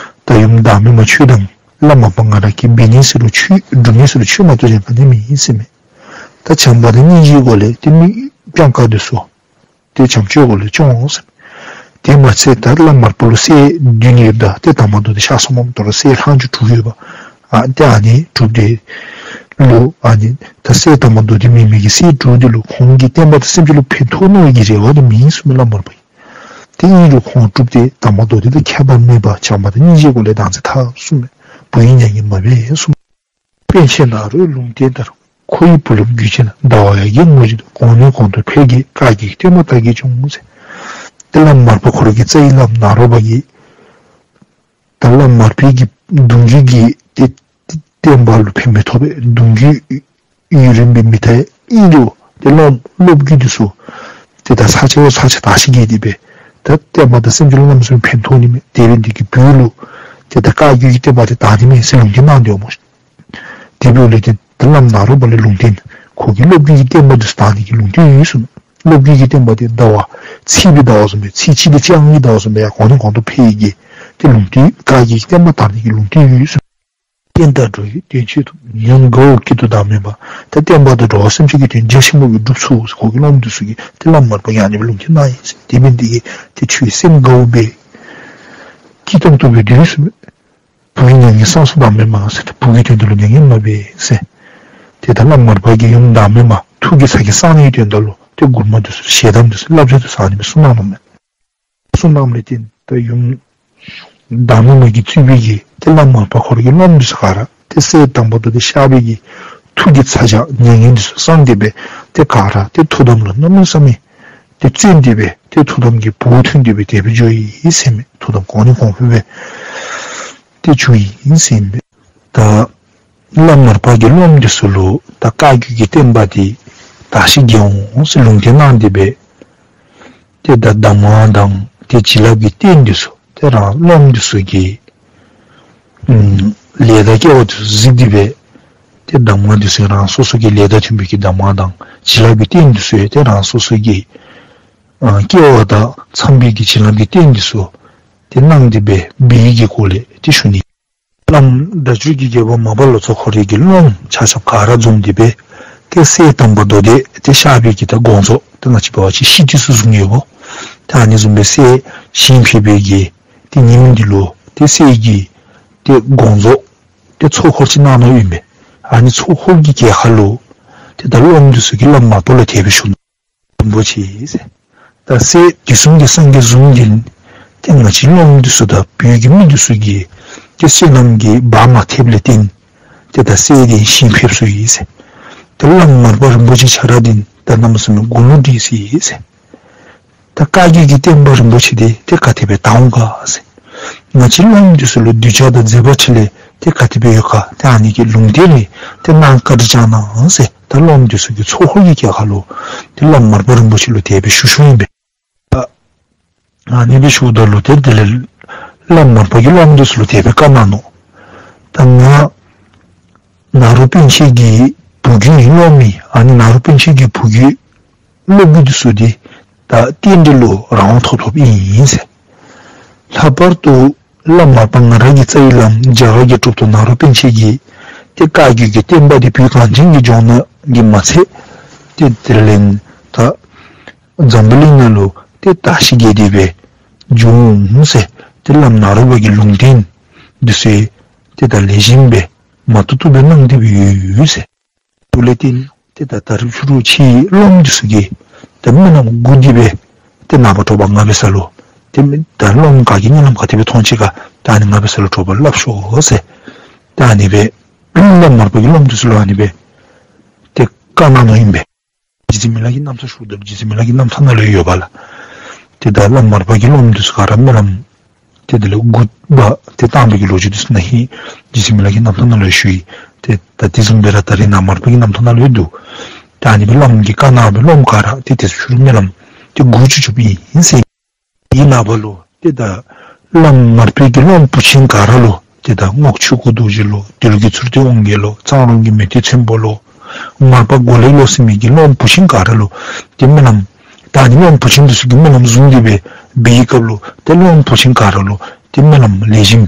ད་ཡུམ་བདག་མེད་མ་ཁྱོད་དང་བླམ་མར་པ་ང་ར་གིས་འབད་ནི་ཟེར་རུང་ཆོས་སྒྲུབ་ནི་ཟེར་རུང་ཆོས་མ་གཏོགས་གཞན་ག་ནི་མེད་ཟེར་མས། ད་བྱམས་པ་དང་སྙིང་རྗེའི་སྒོ་ལས་ཏེ་མི་སྤྱང་ཀ་འདི་ཚུ་ཏེ་བྱམས་བརྩེའི་སྒོ་ལས་སྐྱོང་ཟེར། དེ་མ་ཚད་ད་བླམ་མར་པ་ལུ་སྲས་བདུན་ཡོདཔ་ད་ཏེ་དར་མ་མདོ་སྡེ་གཤགས་སོངམ་ད་རུང་སྲས་ལྷག་རྒྱུ་དྲུག་ཡོདཔ། ཨ་ཏེ་ཨ་ནི་དྲུག་དེ་ལུ་ཨ་ནི་ད་སྲས་དར་མ་མདོ་སྡེ་མེན་མི་གི་སྲས་དྲུག་དེ་ལུ་ཁོང་གིས་བསྟན་པ་དང་སེམས་ཅན་ལུ་ཕན་ཐོགས་ནི་གི་རེ་བ་དེ་མེད་ཟེར་མས་བླམ་མར་པ་གིས། ཏེ་ཨིན་རུང་ཁོང་དྲུག་དེ་དར་མ་མདོ་སྡེ་དང་ཁྱད་པར་མེད་པར་བྱམས་པ་དང་སྙིང་རྗེའི་སྒོ་ལས་བདག་འཛིན་འཐབ་གསུངས་མས། བུ་ཡིས་མྱ་ངན་མ་འབད་གསུངས་མས། པཎ་ཆེན་ནཱ་རོའི་ལུང་བསྟན་ལྟར། ཁོ་ཡི་བུ་སློབ་རྒྱུད་ཆེན་ལ། ཟླ་བ་ཡར་གྱི་ངོ་བཞིན་དུ། གོང་ནས་གོང་དུ་འཕེལ་གྱི། བཀའ་བརྒྱུད་ཀྱི་བསྟན་པ་དར་གྱིས་འབྱུང་ཟེར། ཏེ་བླམ་མར་པ་ཁོ་ར་གི་རྩ་བའི་བླམ་ནཱ་རོ་པ་གིས་ད་བླམ་མར་པའི་གི་གདུང་བརྒྱུད་ཀྱི་ཏེ་ཏེ་བསྟན་པ་ལུ་ཕན་མི་ཐོགས་པའི་གདུང་བརྒྱུད་ཡུན་རིང་པོ་མི་ཐལ། ཨིན་རུང་ཏེ་བླམ་སློབ་བརྒྱུད་འདི་ཚུ་ཏེ་ད་ས་ཆ་ཡང་ས་ཆ་དར་ཞིང་རྒྱས་ཏེ་སྦེ་ད་བསྟན་པ་དང་སེམས་ཅན་ལུ་གནམ་མེད་ས་མེད་ཕན་ཐོགས་ནི་མས། དེ་འབད་ནི་དེ་གིས་བོད་ལུ་ཏེ་ད་བཀའ་བརྒྱུད་ཀྱི་བསྟན་པ་དེ་དར་ནི་མས་ཟེར་ལུང་བསྟན་གནང་དོ་སྨོ། དེ་འབདཝ་ལས་ཏེ་ད་བླམ་ནཱ་རོ་པ་ལས་ལུང་བསྟན་ཁོ་གིས་སློབ་བརྒྱུད་ཀྱི་བསྟན་པ་འདི་ཚུ་དར་ནི་གི་ལུང་བསྟན་ཡོད་གསུངས། སློབ་བརྒྱུད་ཀྱི་བསྟན་པ་འདི་ཟླ་བ་ཚེས་པའི་ཟླ་བ་བཟུམ་སྦེ་ཚེས་གཅིག་དང་གཅིག་ལྔའི་ཟླ་བ་བཟུམ་སྦེ་ཡར་གོང་ནས་གོང་དུ་འཕེལ་ཡི་གི་ཏེ་ལུང་བསྟན་བཀའ་བརྒྱུད་ཀྱི་བསྟན་པ་དར་ནི་གི་ལུང་བསྟན་ཡོད་གསུངས། བསྟན་དང་འགྲོ་བའི་དོན་ཆེད་དུ། ཉོན་དགའ་བོ་སྐྱིད་སྡུག་བདག་མེད་པ། ད་བསྟན་པ་དང་འགྲོ་བ་སེམས་ཅན་གྱི་དོན་རྒྱ་ཆེན་པོ་སྦེ་སྒྲུབ་ཚུགས་ཟེར་ཁོ་གི་སློབ་མ་འདི་ཚུ་གིས་ཏེ་བླམ་མར་པ་གིས་ཨ་ནི་སྦེ་ལུང་བསྟན་གནང་ཡི་ཟེར། དེ་འབད་ནི་དེ་གིས་ཏེ་ཁྱོད་སེམས་དགའ་བོ་སྦེ་སྐྱིད་ཏོང་ཏོ་སྦེ་སྡོད་ཟེར་མས། བུ་ཡིས་མྱ་ངན་སངས་སུ་བདག་མེད་མ་ཟེར། བུ་གི་དོན་དུ་ལུ་མྱ་ངན་མ་འབད་ཟེར། ཏེ་ད་བླམ་མར་པ་གིས་ཡུམ་བདག་མེད་མ་ ཐུགས་ཀྱི་ཚ་གྱང་སངས་ནིའི་དོན་དག་ལུ་ཏེ་མགུར་མ་འདི་ཚུ་ཞལ་གདམས་འདི་ཚུ་བསླབ་བྱ་འདི་ཚུ་ཨ་ནི་སྦེ་གསུངས་གནང་ནུག་མས། གསུངས་གནངམ་ལས་བརྟེན་ད་ཡུམ་བདག་མེད་མ་གིས་གཙོས་པའི་གི་ཏེ་བླམ་མར་པ་ཁོ་ར་གི་སློབམ་འདི་ཚུ་ག་ར་ཏེ་སྲས་དར་མ་མདོ་སྡེ་གཤགས་པའི་གི་ཐུགས་ཀྱི་ཚ་གྱང་མྱ་ངན་འདི་ཚུ་སངས་ཏེ་སྦེ་ཏེ་ག་ར་ཏེ་ཐུགས་དམ་ལུ་གནམ་མེད་ས་མེད་ཏེ་བརྩོན་ཏེ་སྦེ་ཏེ་ཐུགས་དམ་གྱི་བོགས་ཐོན་ཏེ་སྦེ་དེ་སྦེ་འགྱོ་ཡི་ཟེར་མས། ཐུགས་དམ་གོང་ནས་གོང་འཕེལ་སྦེ་ཏེ་འགྱོ་ཡི་ཟེར་མས། ད་བླམ་མར་པ་གི་སློབམ་འདི་ཚུ་ལུ་ད་བཀའ་བརྒྱུད་ཀྱི་བསྟན་པ་འདི་དར་ཞིང་རྒྱས་འོང་ཟེར་ལུང་བསྟན་གནང་སྟེ་སྦེ་ཏེ་ད་གདམས་ངག་དང་ཏེ་བྱིན་རླབས་ཀྱི་རྟེན་འདི་ཚུ་ཏེ་རང་སློབམ་འདི་ཚུ་གིས་ཨམ་ལས་དང་སྐལ་བ་འདི་ཚུ་གཟིགས་ཏེ་སྦེ་ཏེ་གདམས་ངག་འདི་ཚུ་རང་སོ་སོ་གི་ལས་དང་མཐུན་པའི་གི་གདམས་ངག་དང་བྱིན་རླབས་ཀྱི་རྟེན་འདི་ཚུ་ཡང་ཏེ་རང་སོ་སོ་གི་ཨ་སྐལ་བ་དང་འཚམས་པའི་གི་བྱིན་རླབས་ཀྱི་རྟེན་འདི་ཚུ་ཏེ་གནང་སྟེ་སྦེ་འབད་བའི་གི་སྒོ་ལས་ཏེ་ཞུ་ནི། བླམ་སྒྲ་སྒྱུར་གྱི་རྒྱལ་པོ་མར་པ་ལོ་ཙཱ་ཁོ་རའི་གི་སློབམ་ཆ་ཁྱབ་ག་ར་འཛོམས་ཏེ་སྦེ་ཏེ་སྲས་དར་མ་མདོ་སྡེ་ཏེ་གཤགས་པའི་གི་ད་དགོངས་རྫོགས་ཏེ་ང་བཅས་འབད་བ་ཅིན་ཤི་དུས་སུ་བཟུང་ཡོདཔ་འོང་། ད་ཨ་ནི་བཟུམ་སྦེ་སྲས་ཞིང་ཕེབས་པའི་གི་ཏེ་ཉིནམ་འདི་ལུ་ཏེ་སྲས་ཀྱི་ཏེ་དགོངས་རྫོགས་ཏེ་ཚོགས་འཁོར་ཅིག་གནང་ནུག་ཨིན་པས། ཨ་ནི་ཚོགས་འཁོར་གྱི་གྱལ་ཁ་ལུ་ཏེ་ད་སློབམ་འདི་ཚུ་གིས་བླམ་མར་པ་ལུ་དེ་སྦེ་ཞུ་ནུག། རིན་པོ་ཆེ་ཟེར། ད་སྲས་དུས་གསུམ་གྱི་སངས་རྒྱས་གསུམ་འདི་ཏེ་ང་བཅས་སློབམ་འདི་ཚུ་དང་བོད་ཀྱི་མི་འདི་ཚུ་གིས་ཏེ་བསོད་ནམས་ཀྱིས་འབག་མ་ཐེགཔ་ལས་བརྟེན་ཏེ་ད་སྲས་འདི་ཞིང་ཕེབས་སོ་ཡི་ཟེར། ཏེ་བླམ་མར་པ་རིན་པོ་ཆེ་ཁྱོད་ར་འདི་ད་གནམ་མེད་ས་མེད་དགུང་ལོ་བགྲེས་སོ་ཡི་ཟེར། ད་བཀའ་བརྒྱུད་ཀྱི་བསྟན་པ་རིན་པོ་ཆེ་འདི་ཏེ་ག་དེ་སྦེ་དར་འོང་ག་ཟེར། ང་བཅས་སློབམ་འདི་ཚུ་ལུ་གདུལ་བྱ་དང་མཛད་པ་ཅིག་ལས་ཏེ་ག་དེ་སྦེ་ཡོད་ག། ཏེ་ཨ་ནི་གི་ལུང་བསྟན་རེ་ཏེ་གནང་བཀའ་དྲིན་བསྐྱང་གནང་ཟེར་ད་སློབམ་འདི་ཚུ་གིས་ཚོགས་འཁོར་གྱི་གྱལ་ཁ་ལུ་ཏེ་བླམ་མར་པ་རིན་པོ་ཆེ་ལུ་དེ་སྦེ་ཞུ་ཞུཝ་ཨིན་པས། ད་ཨ་ནི་སྦེ་ཞུཝ་ད་ལུ་ཏེ་དེ་ལས་བླམ་མར་པ་གིས་སློབམ་འདི་ཚུ་ལུ་དེ་སྦེ་བཀའ་གནང་ནུག། ད་ང་ནཱ་རོ་པཎ་ཆེན་གྱི་བུ་རྒྱུད་ཨིན། སློབམ་ཨིན། ཨ་ནི་ནཱ་རོ་པཎ་ཆེན་གྱི་བུ་རྒྱུད་སློབ་བུ་འདི་ཚུ་འདི་ད་རྟེན་འབྲེལ་ལུ་རང་དབང་ཐོབ་ཐོབཔ་ཨིན་ཟེར། ལྷག་པར་དུ་བླམ་མར་པ་ང་ར་གི་རྩ་བའི་བླམ་རྒྱ་གར་གྱི་གྲུབ་ཐོབ་ནཱ་རོ་པཎ་ཆེན་གྱིས་ཏེ་བཀའ་བརྒྱུད་ཀྱི་བསྟན་པ་འདི་བོད་གངས་ཅན་གྱི་ལྗོངས་ནང་གི་མ་ཚད་ཏེ་དེ་ལས་ད་འཛམ་བུ་གླིང་ནང་ལུ་ཏེ་དར་ཞིང་རྒྱས་ཏེ་སྦེ་འགྱོ་འོང་ཟེར་ཏེ་བླམ་ནཱ་རོ་པ་གི་ལུང་བསྟན་འདི་ཚུ་ཏེ་ད་ལེགས་ཤོམ་སྦེ་མ་ཏོག་ཏོ་སྦེ་གནང་སྟེ་སྦེ་ཡོད་ཟེར། དེ་ལས་བརྟེན་ཏེ་ད་ད་རིས་ཕྱི་རུ་ཁྱེད་སློབམ་འདི་ཚུ་གིས་ད་རྨི་ལམ་སྒུག་སྟེ་སྦེ་ཏེ་ནངས་པ་དྲོ་པ་ང་འབད་ས་ལུ་ཏེ་ད་སློབམ་ག་གིས་རྨི་ལམ་ག་དེ་སྦེ་མཐོང་ཅི་ག་ད་ཨ་ནི་ང་འབད་ས་ལུ་དྲོ་པ་སླབ་ཤོག་ཟེར། ད་ཨ་ནི་སྦེ་བླམ་མར་པ་གིས་སློབམ་འདི་ཚུ་ལུ་ཨ་ནི་སྦེ་ཏེ་བཀའ་གནང་ནུག་ཨིན་པས། རྗེ་བཙུན་མི་ལ་གི་རྣམ་ཐར་ཞུཝ་ད་རྗེ་བཙུན་མི་ལ་གི་རྣམ་ཐར་ནང་ལུ་ཡོདཔ་ལགས། ཏེ་ད་བླམ་མར་པ་གིས་སློབམ་འདི་ཚུ་ག་ར་རྨི་ལམ་ཏེ་དེ་ལས་སྒུག་པ་ཏེ་བཏང་བའི་གི་ལོ་རྒྱུས་འདི་ཚུ་ནང་ཧིང་རྗེ་བཙུན་མི་ལ་གི་རྣམ་ཐར་ནང་ལུ་ཡང་ཞུ་ཡི། ཏེ་ད་དེ་བཟུམ་སྦེ་ར་ད་རིས་ནཱ་མར་པ་གི་རྣམ་ཐར་ནང་ལུ་ཡང་འདུག། ད་ཨ་ནི་སྦེ་བླམ་གིས་བཀའ་གནང་བའི་སློབམ་ག་ར་ཏེ་དེ་ཚུ་ཕྱི་རུ་རྨི་ལམ་ཏེ་སྒུག་བཅུག་བཅུགཔ་ཨིན་ཟེར། དེའི་ནངས་པ་ལུ་ཏེ་ད་བླམ་མར་པའི་གི་སློབམ་བུ་ཆེན་ག་ར་ལུ་ཏེ་ད་རྔོག་ཆོས་སྐུ་རྡོ་རྗེ་ལུ་དོལ་གྱི་མཚུར་སྟོན་དབང་རྒྱལ་ལུ་གཙང་རོང་གི་མེས་སྟོན་ཚོན་པོ་ལུ་མར་པ་མགོ་ལེགས་ལོ་ཟེར་མི་གི་སློབམ་བུ་ཆེན་ག་ར་ལུ་ཏེ་རྨི་ལམ་ད་ཨ་ནི་སློབམ་བུ་ཆེན་འདི་ཚུ་གིས་རྨི་ལམ་བཟུང་སྟེ་སྦེ་འབད་བའི་སྐབས་ལུ་ཏེ་སློབམ་བུ་ཆེན་ག་ར་ལུ་ཏེ་རྨི་ལམ་ལེགས་ཤོམ་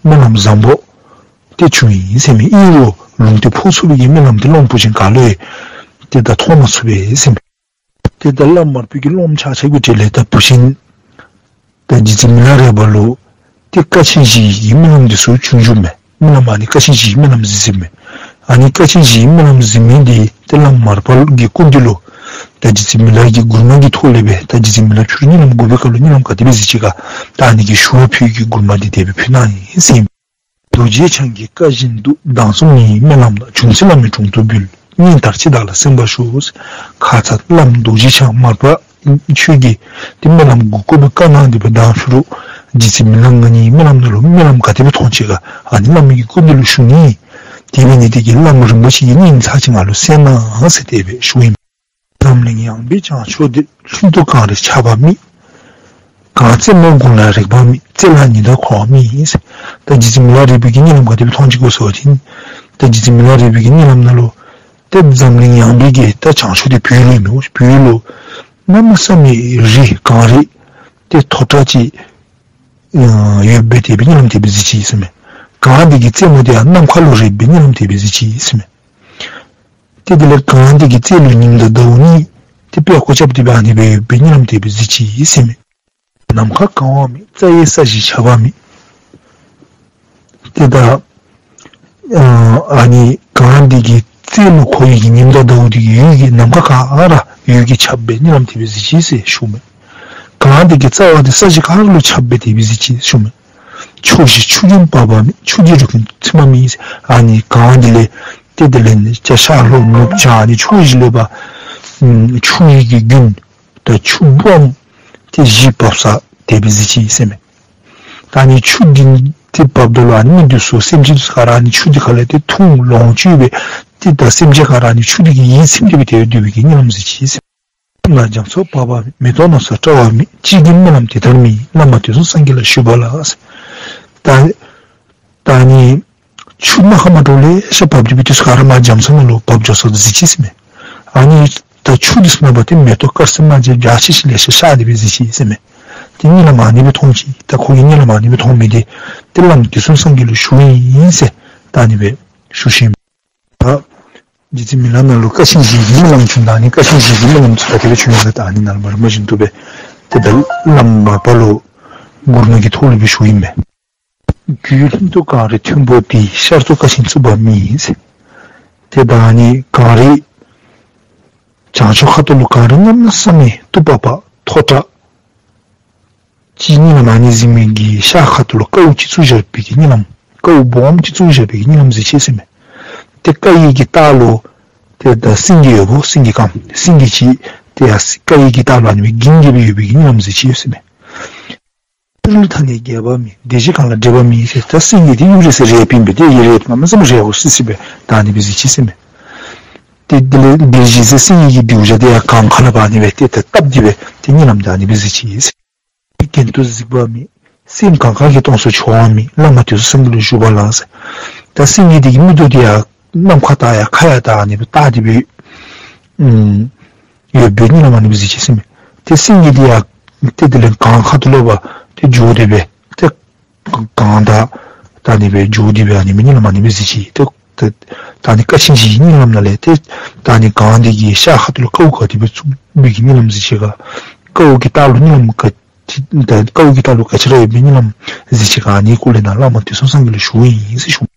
རྨི་ལམ་བཟང་པོ་ཏེ་བྱུང་ཡི་ཟེར་མས། ཨིན་རུང་ལུང་བསྟན་ཕོག་ཚུགས་པའི་གི་རྨི་ལམ་འདི་སློབམ་བུ་ཆེན་ག་ལུ་ཡང་ཏེ་ད་མཐོང་མ་ཚུགས་པས་ཟེར་མས། ཏེ་ད་བླམ་མར་པའི་གི་སློབམ་ཆ་ཁྱབ་ཀྱི་གྲས་ལས་ད་བུ་ཆེན་ད་རྗེ་བཙུན་མི་ལ་རས་པ་ལུ་ཏེ་ཀ་ཆེན་བཞི་ཡི་རྨི་ལམ་འདི་ཚུ་བྱུང་བྱུངམ་མས། རྨི་ལམ་ཨ་ནི་ཀ་ཆེན་བཞི་ཡི་རྨི་ལམ་གཟིགས་གཟིགསཔ་མས། ཨ་ནི་ཀ་ཆེན་བཞི་ཡི་རྨི་ལམ་གཟིགས་མི་འདི་ཏེ་བླམ་མར་པ་གི་སྐུ་མདུན་ལུ་ད་རྗེ་བཙུན་མི་ལ་གིས་མགུར་མ་གི་ཐོག་ལས་སྦེ་ད་རྗེ་བཙུན་མི་ལ་ཕྱི་རུ་གཉིད་ལམ་སྒུག་པའི་སྐབས་ལུ་གཉིད་ལམ་ག་དེ་སྦེ་གཟིགས་ཅི་ག་ད་ཨ་ནི་གི་ཞུ་བ་ཕུལ་གྱི་མགུར་མ་འདི་དེ་སྦེ་ཕུལ་གནང་ཡི་ཟེར་མས། རྡོ་རྗེ་འཆང་གི་བཀའ་བཞིན་དུ། མདང་ཚུན་ངའི་རྨི་ལམ་ན། བྱུང་ཚེ་བླ་མའི་དྲུང་དུ་འབུལ། སྙིང་ལྟར་ཅི་བདག་ལ་གསན་པར་ཞུ། ཁ་ཙ་བླམ་རྡོ་རྗེ་འཆང་མར་པ་ཁྱོད་ཀྱིས་ཏེ་རྨི་ལམ་སྒུག་དགོ་པའི་བཀའ་གནང་སྟེ་སྦེ་མདང་ཕྱི་རུ་རྗེ་བཙུན་མི་ལ་ང་གཉིས་རྨི་ལམ་ནང་ལུ་རྨི་ལམ་ག་དེ་སྦེ་མཐོང་ཅི་ག་ཨ་ནི་བླ་མ་གི་སྐུ་མདུན་ལུ་ཞུ་ནི། དེ་འབད་ནི་དེ་གིས་བླམ་རིན་པོ་ཆེ་གིས་སྙིང་ཚར་ཅིག་ང་ལུ་གསན་གནང་ཟེར་དེ་སྦེ་ཞུཝ་ཨིན། འཛམ་གླིང་ཡངས་པའི་བྱང་ཕྱོགས་འདིར། ལྷུན་སྟུག་གངས་རིའི་ཆར་པ་མེད། གངས་རྩེ་མོ་དགུང་ལ་རེག་པ་མེད། རྩེ་ལ་ཉི་ཟླ་འཁོར་བ་མེད་ཟེར། ད་རྗེ་བཙུན་མི་ལ་རས་པའི་གི་རྨི་ལམ་ག་དེ་སྦེ་མཐོང་ཅི་ག་ཟེར་བ་ཅིན་ད་རྗེ་བཙུན་མི་ལ་རས་པའི་གི་རྨི་ལམ་ནང་ལུ་ཏེ་འཛམ་གླིང་ཡངས་པའི་གི་ད་བྱང་ཕྱོགས་འདི་བོད་ལུ་ཨིན་མས། བོད་ལུ་གནམ་མེད་ས་མེད་རི་གངས་རི་ཏེ་མཐོ་དྲགས་ཅིག་ཡོད་པའི་དེ་སྦེ་རྨི་ལམ་དེ་སྦེ་གཟིགས་ཅི་ཟེར་མས། གངས་འདི་གི་རྩེ་མོ་འདི་ཡང་ནམ་མཁའ་ལུ་རེག་པའི་རྨི་ལམ་དེ་སྦེ་གཟིགས་ཅི་ཟེར་མས། ཏེ་དེ་ལས་གངས་འདི་གི་རྩེ་ལུ་ཉིམ་དང་ཟླཝ་གཉིས་ཏེ་དཔྲལ་བཀོད་རྐྱབ་སྟེ་སྦེ་ཨ་ནི་སྦེ་ཡོད་པའི་རྨི་ལམ་དེ་སྦེ་གཟིགས་ཅི་ཟེར་མས། ནམ་མཁའ་གང་བ་མེད། རྩྭ་ཡི་ས་གཞི་ཆགས་པ་མེད། ཏེ་ད་ཨ་ནི་གངས་འདི་གི་ རྩེ་ལུ་འཁོར་ཡི་གི་ཉིམ་དང་ཟླཝ་དེ་གིས་འོད་ཀྱིས་ནམ་མཁའ་ག་ར་འོད་ཀྱིས་ཁྱབ་སྦེ་གཉིད་ལམ་དེ་སྦེ་གཟིགས་ཅི་ཟེར་ཞུཝ་མས། གངས་དེ་གི་རྩ་བ་དེ་ས་གཞི་ག་ར་ལུ་ཁྱབ་སྦེ་དེ་སྦེ་གཟིགས་ཅི་ཞུཝ་མས། ཕྱོགས་བཞིར་ཆུ་རྒྱུན་འབབ་པ་མེད། ཆུ་འདི་རུ་ཁུན་ཚིམ་པ་མེད་ཟེར། ཨ་ནི་གངས་འདི་ལས་ཏེ་དེ་ལས་ནི་ཅ་ཤ་ལྷོ་ནུབ་བྱང་ཨ་ནི་ཕྱོགས་བཞི་ལས་ཕར་ཆུ་ཡི་གི་རྒྱུན་དང་ཆུ་སྦོམ་ཏེ་བཞི་འབབ་ས་དེ་སྦེ་གཟིགས་ཅི་ཟེར་མས། ད་ཨ་ནི་ཆུ་འདི་ཏེ་འབབ་ད་ལུ་ཨ་ནི་མི་འདི་ཚུ་སེམས་ཅན་འདི་ཚུ་ག་ར་ཨ་ནི་ཆུ་འདི་ཁ་ལས་ཏེ་འཐུང་ལོངས་སྤྱོད་སྦེ་ཏེ་ད་སེམས་ཅན་ག་ར་ཨ་ནི་ཆུ་འདི་གིས་ཡིད་ཚིམ་སྟེ་སྦེ་དེ་སྦེ་སྡོད་པའི་གི་གཉིད་ལམ་གཟིགས་ཅི་ཟེར་མས། ལ་རྒྱ་མཚོ་འབབ་པ་མེད། མེ་ཏོག་སྣ་ཚོགས་བཀྲ་བ་མེད། ཅི་བགྱིའམ་སྨོན་ལམ་དེ་ལྟར་མེད། བླ་མ་དུས་གསུམ་སངས་རྒྱས་ལ་ཞུས་པ་ལགས། ད་ད་ཨ་ནི་ཆུ་རྨ་ཁ་མ་འདྲཝ་ལེ་ཤ་འབབ་སྟེ་སྦེ་དེ་ཚུ་ག་ར་མར་རྒྱ་མཚོ་ནང་ལུ་འབབ་འགྱོ་ས་གཟིགས་ཅི་ཟེར་མས། ཨ་ནི་ད་ཆུ་དེ་ཚུ་ནང་ཕར་ཏེ་མེ་ཏོག་དཀར་སེར་དམར་ལྗང་འཇའ་ཆི་ཆི་ལེ་ཤ་ཤར་ཏེ་སྦེ་གཟིགས་ཅི་ཟེར་མས། ཏེ་གཉིད་ལམ་ཨ་ནི་སྦེ་མཐོང་ཅི། ད་ཁོ་གིས་གཉིད་ལམ་ཨ་ནི་སྦེ་མཐོང་མི་དེ་ཏེ་བླ་མ་དུས་གསུམ་སངས་རྒྱས་ལུ་ཞུཝ་ཨིན་ཟེར་ད་ཨ་ནི་སྦེ་ཞུ་ཞིནམ་ད་རྗེ་བཙུན་མི་ལ་ནང་ལུ་ཀ་ཆེན་བཞི་གི་སྨོན་ལམ་བྱུང་། ད་ཨ་ནི་ཀ་ཆེན་བཞི་གི་སྨོན་ལམ་ཚུ་ད་དེ་སྦེ་བྱུང་ཡོད་ལགས། ད་ཨ་ནི་ནཱ་ལུ་མ་རིམ་པ་བཞིན་དུ་སྦེ་ཏེ་ད་བླམ་མར་པ་ལུ་མགུར་མ་གི་ཐོག་ལུ་སྦེ་ཞུཝ་ཨིན་པས། རྒྱུད་ལྷུན་སྟུག་གངས་རི་མཐོན་པོ་འདི། ཤར་ཕྱོགས་ཀ་ཆེན་གཙུག་པ་མེད་ཟེར། ཏེ་ད་ཨ་ནི་གངས་རི་བྱང་ཕྱོགས་ཁ་ཐུག་ལུ་གངས་རི་གནམ་མེད་ས་མེད་སྟུག་པག་པ་མཐོ་དྲགས་ཅིག་གཉིད་ལམ་ཨ་ནི་གཟིགས་མི་གི་ཤར་ཁ་ཐུག་ལུ་ཀཝ་ཅིག་བཙུགས་བཞག་པའི་གི་གཉིད་ལམ། ཀཝ་སྦོམ་ཅིག་བཙུགས་བཞག་པའི་གི་གཉིད་ལམ་གཟིགས་ཅི་ཟེར་མས། ཏེ་ཀ་ཡི་གི་ལྟག་ལུ་ཏེ་ད་སེང་གེ་ཡོདཔ་སེང་གེ་དཀརམོ་སེང་གེ་ཅིག་ཏེ་ཡར་ཀ་ཡི་གི་ལྟག་ལུ་ཨ་ནི་སྦེ་འགྱིང་སྟེ་སྦེ་ཡོད་པའི་གི་གཉིད་ལམ་གཟིགས་ཅི་ཟེར་མས། ཏི་རུ་ལ་མཐའ་ནས་བརྒལ་བ་མེད། སྡེ་བཞི་གངས་ལ་བྲེགས་པ་མེད་ཟེར། ད་སེང་གེ་འདི་གཡུ་རལ་ཟེར་རལ་པ་ཨིན་པས། ཏེ་གཡུ་རལ་གནམ་མེད་ས་མེད་རལ་པ་སི་སི་སྦེ་ད་ཨ་ནི་སྦེ་གཟིགས་ཅི་ཟེར་མས། ཏེ་དེ་ལས་སྡེ་བཞི་ཟེར་སེང་གེ་གི་གདུལ་བྱ་དེ་ཡང་གངས་ཁ་ལས་ཕར་ཨ་ནི་སྦེ་ཏེ་ད་བཏབ་སྟེ་སྦེ་ཏེ་གཉིད་ལམ་ད་ཨ་ནི་སྦེ་གཟིགས་ཅི་ཟེར། མིག་གྱེན་དུ་གཟིགས་པ་མེད། སེམས་གངས་དཀར་གྱི་དོང་སུ་འཕྱོ་བ་མེད། བླ་མ་དུས་གསུམ་སངས་རྒྱས་ལ་ཞུས་པ་ལགས་ཟེར། ད་སེང་གེ་འདི་གི་མིག་ཏོ་འདི་ཡར་ནམ་མཁའ་དང་ཡར་ཁ་ཡར་ད་ཨ་ནི་སྦེ་བལྟ་སྟེ་སྦེ་ཨམ་ཡོད་པའི་གཉིད་ལམ་ཨ་ནི་སྦེ་གཟིགས་ཅི་ཟེར་མས། ཏེ་སེང་གེ་འདི་ཡང་ཏེ་དེ་ལས་གངས་ཁ་ཐུག་ལུ་ཕར་ཏེ་འགྱོ་སྟེ་སྦེ་ཏེ་གངས་དང་ད་ཨ་ནི་སྦེ་འགྱོ་སྟེ་སྦེ་ཨ་ནི་སྦེ་གཉིད་ལམ་ཨ་ནི་སྦེ་གཟིགས་ཅི། ཏེ་ཏེ་ད་ཨ་ནི་ཀ་ཆེན་བཞི་གི་གཉིད་ལམ་ནང་ལས་ཏེ་ད་ཨ་ནི་གངས་འདི་གི་ཤར་ཁ་ཐུག་ལུ་ཀཝ་ག་དེ་སྦེ་བཙུགས་པའི་གི་གཉིད་ལམ་གཟིགས་ཅི་ག། ཀཝ་གི་ལྟག་ལུ་གཉིད་ལམ་ག་ཅི་ད་ཀཝ་གི་ལྟག་ལུ་ག་ཅི་ར་ཡོད་པའི་གཉིད་ལམ་གཟིགས་ཅི་ག། ཨ་ནི་སྐོར་ལས་ནཱ་བླ་མ་དུས་གསུམ་སངས་རྒྱས་ལ་ཞུཝ་ཨིན་ཟེར་ཞུ།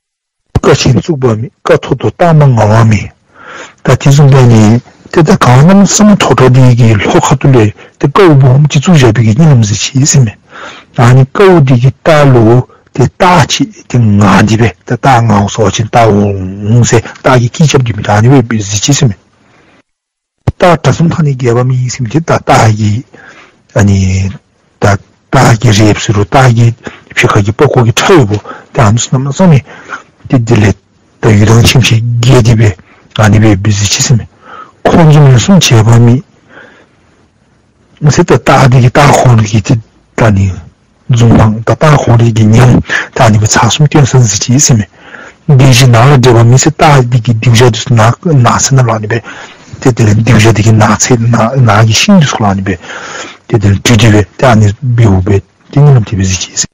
ཀ་ཆེན་བཙུགས་པ་མེད། ཀ་ཐོག་ཏུ་སྟག་མོ་ངར་བ་མེད། ད་དེ་བཟུམ་སྦེ་ཨ་ནི་ཏེ་ད་གངས་གནམ་མེད་ས་མེད་མཐོ་དྲགས་འདི་གི་ལྷོ་ཁ་ཐུག་ལས་ཏེ་ཀཝ་སྦོམ་ཅིག་བཙུགས་བཞག་པའི་གི་གཉིད་ལམ་གཟིགས་ཅི་ཟེར་མས། ཨ་ནི་ཀཝ་འདི་གི་ལྟག་ལུ་ཏེ་སྟག་ཅིག་ཏེ་ངར་ཏེ་སྦེ་ཏེ་སྟག་ངརཝ་ཟེར་བ་ཅིན་སྟག་འོང་འོང་ཟེར་སྟག་གི་སྐད་རྐྱབ་སྟེ་མི་ད་ཨ་ནི་སྦེ་གཟིགས་ཅི་ཟེར་མས། སྟག་གྲྭ་གསུམ་མཐའ་ནས་བརྒལ་བ་མེད་ཟེར་མི་འདི་ད་སྟག་གི་ཨ་ནི་ད་སྟག་གི་རལཔ་ཟེར་རུང་སྟག་གི་ཕྱི་ཁ་གི་པགས་ཀོ་གི་ཁྲ་ཡོདཔ་ཏེ་ཨ་ནི་ཚུ་གནམ་མེད་ས་མེད་ཏེ་དེ་ལས་ད་ཡུལ་ཐང་ཆེམ་ཆེ་རྒྱས་ཏེ་སྦེ་ཨ་ནི་སྦེ་སྦེ་གཟིགས་ཅི་ཟེར་མས། ཁོང་གིས་མིང་གསུམ་བྱས་པ་མེད། ཟེར་ད་སྟག་འདི་གིས་སྟག་ཁོང་རའི་གི་ཏེ་ད་ཨ་ནི་འཛུམ་མདངས་ད་སྟག་ཁོང་རའི་གི་ཉམས་ད་ཨ་ནི་སྦེ་ཚར་གསུམ་སྟོན་ས་གཟིགས་ཅི་ཟེར་མས། སྡེ་བཞི་ནགས་ལ་བྲེགས་པ་མེད་ཟེར་སྟག་འདི་གི་གདུལ་བྱ་འདི་ཚུ་ནགས་ནགས་ཚལ་ནང་ལུ་ཨ་ནི་སྦེ་ཏེ་དེ་ལས་གདུལ་བྱ་འདི་གི་ནགས་ཚལ་ནགས་ནགས་ཀྱི་ཤིང་འདི་ཚུ་ལུ་ཨ་ནི་སྦེ་ཏེ་དེ་ལས་འདྲིས་ཏེ་སྦེ་ཏེ་ཨ་ནི་སྦེ་འོང་སྦེ་ཏེ་གཉིད་ལམ་དེ་སྦེ་གཟིགས་ཅི་ཟེར།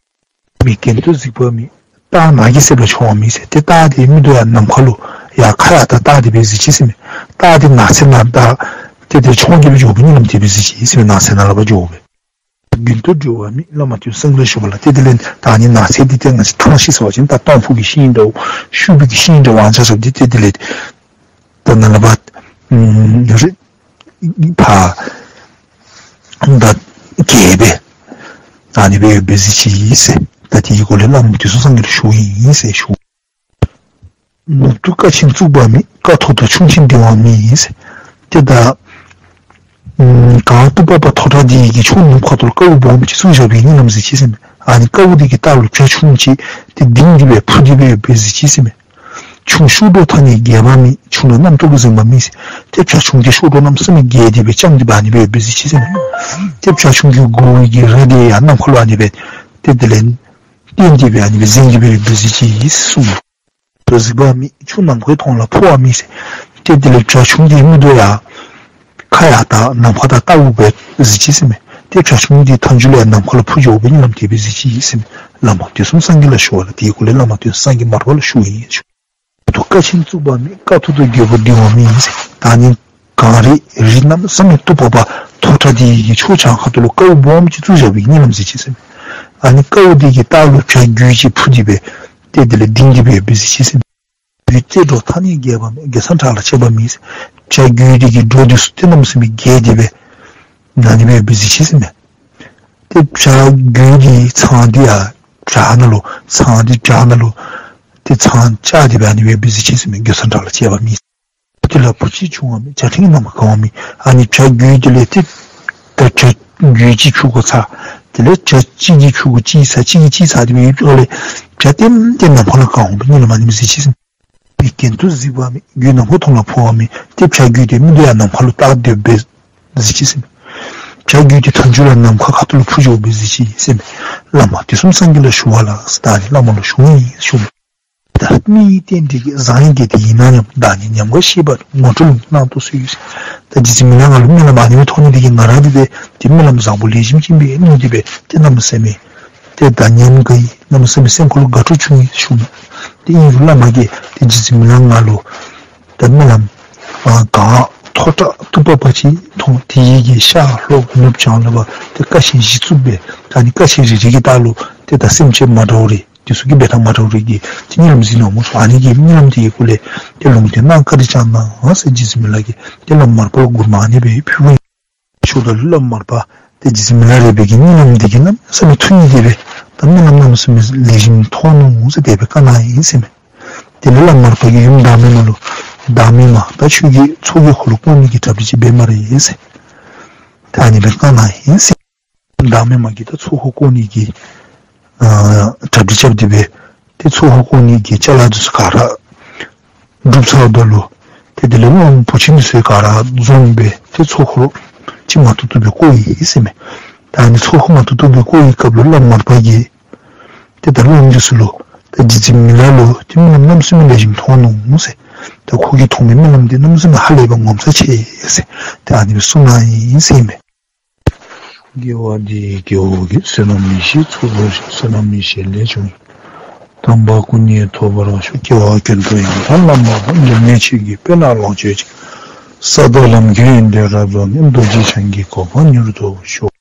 མིག་གྱེན་དུ་གཟིགས་པ་མེད། སྟག་ནགས་ཀྱི་གསེབ་ལ་འཕྱོ་བ་མེད་ཟེར། ཏེ་སྟག་འདི་མིག་ཏོ་ཡར་ནམ་མཁའ་ལུ་ཡར་ཁ་ཡར་ད་བལྟ་སྟེ་སྦེ་གཟིགས་ཅི་ཟེར་མས། སྟག་འདི་ནགས་ཚལ་ནང་ད་ཏེ་དེ་ལས་མཆོང་སྟེ་སྦེ་འགྱོ་བའི་གཉིད་ལམ་དེ་སྦེ་གཟིགས་ཅི་ཟེར་མས། ནགས་ཚལ་ནང་ལུ་ཕར་འགྱོ་སྦེ། རྒྱུན་དུ་འགྲོ་བ་མེད། བླ་མ་དུས་གསུམ་སངས་རྒྱས་ལ་ཞུས་པ་ལགས། ཏེ་དེ་ལས་ད་ཨ་ནི་ནགས་ཚལ་འདི་ཏེ་ང་བཅས་ཐང་ཤིང་ཟེར་བ་ཅིན་ད་སྟོང་ཕུ་གི་ཤིང་འདྲཝ་ཤུག་པའི་གི་ཤིང་འདྲཝ་ཨ་ནི་ཚུ་འདི་ཏེ་དེ་ལས་ད་ནཱ་ལས་ཕར་ཨམ་རི་ཕར་ད་གས་སྦེ་ད་ཨ་ནི་སྦེ་ཡོདཔ་སྦེ་གཟིགས་ཅི་ཟེར། ད་དེའི་སྐོར་ལས་བླ་མ་དུས་གསུམ་སངས་རྒྱས་ལ་ཞུཝ་ཨིན་ཟེར་ཞུ། ནུབ་ཏུ་ཀ་ཆེན་བཙུགས་པ་མེད། ཀ་ཐོག་ཏུ་ཁྱུང་ཆེན་ལྡིང་བ་མེད་ཟེར། ཏེ་ད་ཨམ་གངས་སྟུག་པག་པ་མཐོ་དྲགས་འདི་གི་ཕྱོགས་ནུབ་ཁ་ཐུག་ལུ་ཀཝ་སྦོམ་ཅིག་བཙུགས་བཞག་པའི་གཉིད་ལམ་གཟིགས་ཅི་ཟེར་མས། ཨ་ནི་ཀཝ་འདི་གི་ལྟག་ལུ་བྱ་ཁྱུང་ཅིག་ཏེ་ལྡིང་སྟེ་སྦེ་འཕུར་ཏེ་སྦེ་ཡོདཔ་སྦེ་གཟིགས་ཅི་ཟེར་མས། ཁྱུང་གཤོག་སྒྲོ་མཐའ་ནས་བརྒལ་བ་མེད། ཁྱུང་ལ་རྣམ་རྟོག་གིས་ཟིན་པ་མེད་ཟེར། ཏེ་བྱ་ཁྱུང་འདི་གཤོག་སྒྲོ་གནམ་མེད་ས་མེད་རྒྱས་ཏེ་སྦེ་རྐྱང་སྟེ་སྦེ་ཨ་ནི་སྦེ་ཡོདཔ་སྦེ་གཟིགས་ཅི་ཟེར་མས། ཏེ་བྱ་ཁྱུང་གི་མགུ་གི་རྭ་འདི་ཡང་ནམ་མཁའ་ལུ་ཨ་ནི་སྦེ་ཏེ་དེ་ལས་བརྟེན་ཏེ་སྦེ་ཨ་ནི་སྦེ་གཟེངས་ཏེ་སྦེ་ཡོདཔ་སྦེ་གཟིགས་ཅི་ཟེར་གསུངས། ཏུ་གཟིགས་པ་མེད། ཆུ་ནམ་མཁའི་མཐོངས་ལ་འཕུ་བ་མེད་ཟེར། ཏེ་དེ་ལས་བྱ་ཁྱུང་འདི་མིག་ཏོ་ཡར་ཁ་ཡར་ད་ནམ་མཁའ་དང་ལྟ་བུ་སྦེ་གཟིགས་ཅི་ཟེར་མས། ཏེ་བྱ་ཁྱུང་འདི་མཐའ་མཇུག་ལས་ནམ་མཁའ་ལུ་འཕུར་འགྱོ་བའི་གཉིད་ལམ་དེ་སྦེ་གཟིགས་ཅི་ཟེར་མས། བླ་མ་དུས་གསུམ་སངས་རྒྱས་ལ་ཞུ་བ་ལགས། དེའི་སྐོར་ལས་བླ་མ་དུས་གསུམ་སངས་རྒྱས་མར་པ་ལུ་ཞུཝ་ཨིན་ཞུ། ཐོག་ཏུ་ཀ་ཆེན་བཙུགས་པ་མེད། ཀ་ཐོག་ཏུ་རྒོད་པོ་ལྡིང་བ་མེད་ཟེར། ད་ཨ་ནི་གངས་རི་རི་གནམ་མེད་ས་མེད་སྟུག་པག་པ་མཐོ་དྲགས་འདི་གི་ཕྱོགས་བྱང་ཁ་ཐུག་ལུ་ཀཝ་སྦོམ་ཅིག་བཙུགས་བཞག་པའི་གཉིད་ལམ་གཟིགས་ཅི་ཟེར་མས། ཨ་ནི་ཀཝ་འདི་གི་ལྟག་ལུ་བྱ་རྒོད་ཅིག་འཕུར་ཏེ་སྦེ་ཏེ་དེ་ལས་ལྡིང་སྟེ་སྦེ་ཡོདཔ་སྦེ་གཟིགས་ཅི་ཟེར་མས། བོད་རྩེ་འགྲོ་ཐ་སྙད་འགྱེད་པ་མེད། རྒྱལ་ཚང་བྲག་ལ་བཅས་པ་མེད་ཟེར། བྱ་རྒོད་འདི་གི་སྒྲོ་འདི་ཚུ་ཏེ་གནམ་མེད་ས་མེད་རྒྱས་ཏེ་སྦེ་ཨ་ནི་སྦེ་ཡོད་པས་ཟེར་ཅི་ཟེར་མས། ཏེ་བྱ་རྒོད་འདི་ཚང་འདི་ཡང་བྲག་ནང་ལུ་ཚང་འདི་བྲག་ནང་ལུ་ཏེ་ཚང་བཅའ་སྟེ་སྦེ་ཨ་ནི་སྦེ་ཡོད་པས་ཟེར་ཅི་ཟེར་མས། རྒྱལ་ཚང་བྲག་ལ་བཅས་པ་མེད། དེ་ལ་བུ་གཅིག་བྱུང་བ་མེད། བྱ་ཕྲན་གྱིས་ནམ་མཁའ་གང་བ་མེད། ཨ་ནི་བྱ་རྒོད་འདི་ལས་ཏེ་ད་བྱ་རྒོད་ཅིག་ཕྱུ་གུ་ཚ། དེ་ལས་བྱ་གཅིག་གིས་ཕྱུ་གུ་གཅིག་ཚ་གཅིག་གིས་གཅིག་ཚ་སྟེ་སྦེ་ཡོདཔ་ལས་བྱ་ལྟེམ་ལྟེ་ནམ་མཁའ་ལུ་གང་བ་མེད། གཉིད་ལམ་ཨ་ནི་སྦེ་ཟེར་ཅི་ཟེར་མས། མི་གྱེན་དུ་གཟིགས་པ་མེད། རྒོད་ནམ་མཁའ་མཐོངས་ལ་འཕུར་བ་མེད། ཏེ་བྱ་རྒོད་འདི་མིག་ཏོ་ཡང་ནམ་མཁའ་ལུ་བལྟ་སྡོད་པས་ཟེར་ཅི་ཟེར་མས། བྱ་རྒོད་འདི་མཐའ་མཇུག་ལུ་ནམ་མཁའ་ཁ་ཐུག་ལུ་འཕུར་འགྱོ་བས་ཟེར་ཅི་ཟེར་མས། བླ་མ་དུས་གསུམ་སངས་རྒྱས་ལ་ཞུ་བ་ལགས། ད་ནི་བླ་མ་ལུ་ཞུ་ཡི་ཞུ་མས། ད་མི་ཡི་རྟེན་འབྲེལ་གྱི་བཟང་ཡིན་གལ་ཏེ་ཡིན་ན་སྙམ། བདག་ནི་ཉམས་དགའ་ཤེས་པ་ངོ་སྤྲོད་གནང་དུ་གསོལ་ཡོད་ཟེར། ད་རྗེ་བཙུན་མི་ལ་ང་ལུ་སྨོན་ལམ་ཨ་ནི་སྦེ་ཐོབ་ནི་འདི་གིས་ང་ར་འདི་ཏེ་ཏེ་སྨོན་ལམ་བཟང་པོ་ལེགས་ཤོམ་ཅིག་འབད་ནུག། དེ་སྦེ་ཏེ་གནམ་མེད་ས་མེད་ཏེ་ད་ཉམས་དགའ་ཡི། གནམ་མེད་ས་མེད་སེམས་ཁར་ལུ་དགའ་སྤྲོ་བྱུང་ཡི་ཞུ་མས། ཏེ་ཨིན་རུང་བླ་མ་གིས་ཏེ་རྗེ་བཙུན་མི་ལ་ང་ལུ་ད་སྨོན་ལམ་ཨ་གང་མཐོ་དྲགས་ཐུབ་པ་ཅིག་ཐོབ། དེ་ཡི་གི་ཤར་ལྷོ་ནུབ་བྱང་ལ་བ་ཏེ་ཀ་ཆེན་བཞི་བཙུགས་སྦེ་ད་ནི་ཀ་ཆེན་རེ་རེ་གི་ལྟག་ལུ་ཏེ་ད་སེམས་ཅན་མ་འདྲཝ་རེ་དེ་ཚུ་གི་འབད་ཐངས་མ་འདྲཝ་རེ་གི་ཏེ་གཉིད་ལམ་གཟིགས་གནང་ནུག་ཟེར། ཨ་ནི་གི་གཉིད་ལམ་དེ་གི་སྐོར་ལས་ཏེ་ལུང་བསྟན་གནང་བཀའ་དྲིན་བསྐྱང་གནང་ཟེར་རྗེ་བཙུན་མི་ལ་གིས་ཏེ་བླམ་མར་པ་ལུ་མགུར་མ་ཨ་ནི་སྦེ་ཕུལཝ་ཨིན། ཞུཝ་ད་ལུ་བླམ་མར་པ་ཏེ་རྗེ་བཙུན་མི་ལ་རས་པའི་གི་གཉིད་ལམ་འདི་གིས་གནམ་མེད་ས་མེད་ཐུགས་མཉེས་ཏེ་སྦེ་ད་སྨོན་ལམ་གནམ་མེད་ས་མེད་ལེགས་ཤོམ་ཐོབ་ནུག་ཟེར་དེ་སྦེ་བཀའ་གནང་ཡི་ཟེར་མས། དེ་ལས་བླམ་མར་པ་གིས་ཡུམ་བདག་མེད་མ་ལུ་བདག་མེད་མ་ད་ཁྱོད་ཀྱིས་ཚོགས་ཀྱི་འཁོར་ལོ་བསྐོར་ནི་གི་གྲ་སྒྲིག་ཅིག་འབད་སྨ་རེ་ཟེར་ད་ཨ་ནི་སྦེ་བཀའ་གནང་ཡི་ཟེར། བདག་མེད་མ་གིས་ད་ཚོགས་འཁོར་བསྐོར་ནི་གི་ཨ་གྲ་སྒྲིག་རྐྱབ་སྟེ་སྦེ་ཏེ་ཚོགས་འཁོར་བསྐོར་ནི་གི་ཅ་ལ་འདི་ཚུ་ག་ར་སྒྲུབ་ཚརཝ་ད་ལུ་ཏེ་དེ་ལས་བླམ་བུ་ཆེན་འདི་ཚུ་ག་ར་འཛོམས་སྦེ་ཏེ་ཚོགས་འཁོར་ཅིག་མ་ཐུབ་ཐུབ་སྦེ་བསྐོར་ཡི་ཟེར་མས། ད་ཨ་ནི་ཚོགས་འཁོར་མ་ཐུབ་ཐུབ་སྦེ་བསྐོར་བའི་སྐབས་ལུ་བླམ་མར་པ་གིས་ཏེ་ད་བླམ་འདི་ཚུ་ལུ་ད་རྗེ་བཙུན་མི་ལ་ལུ་ཏེ་སྨོན་ལམ་གནམ་མེད་ས་མེད་ལེགས་ཤོམ་ཐོབ་ནུག་ཟེར། ད་ཁོ་གིས་ཐོབ་མི་སྨོན་ལམ་འདི་གནམ་མེད་ས་མེད་ཧ་ལས་པ་ངོ་མཚར་ཆེ་ཟེར་ཏེ་ཨ་ནི་སྦེ་གསུངས་གནང་ཡི་ཟེར་མས། དགེ་བ་འདི་ཡིས་སྐྱེ་བོ་ཀུན། བསོད་ནམས་ཡེ་ཤེས་ཚོགས་རྫོགས་ཤིང་། བསོད་ནམས་ཡེ་ཤེས་ལས་བྱུང་བའི། དམ་པ་སྐུ་གཉིས་ཐོབ་པར་ཤོག། སྐྱེ་བ་ཀུན་ཏུ་ཡང་དག་བླ་མ་དང་། འབྲལ་མེད་ཆོས་ཀྱི་དཔལ་ལ་ལོངས་སྤྱོད་ཅིང་། ས་དང་ལམ་གྱི་ཡོན་ཏན་རབ་རྫོགས་ནས། རྡོ་རྗེ་འཆང་གི་གོ་འཕང་མྱུར་ཐོབ་ཤོག།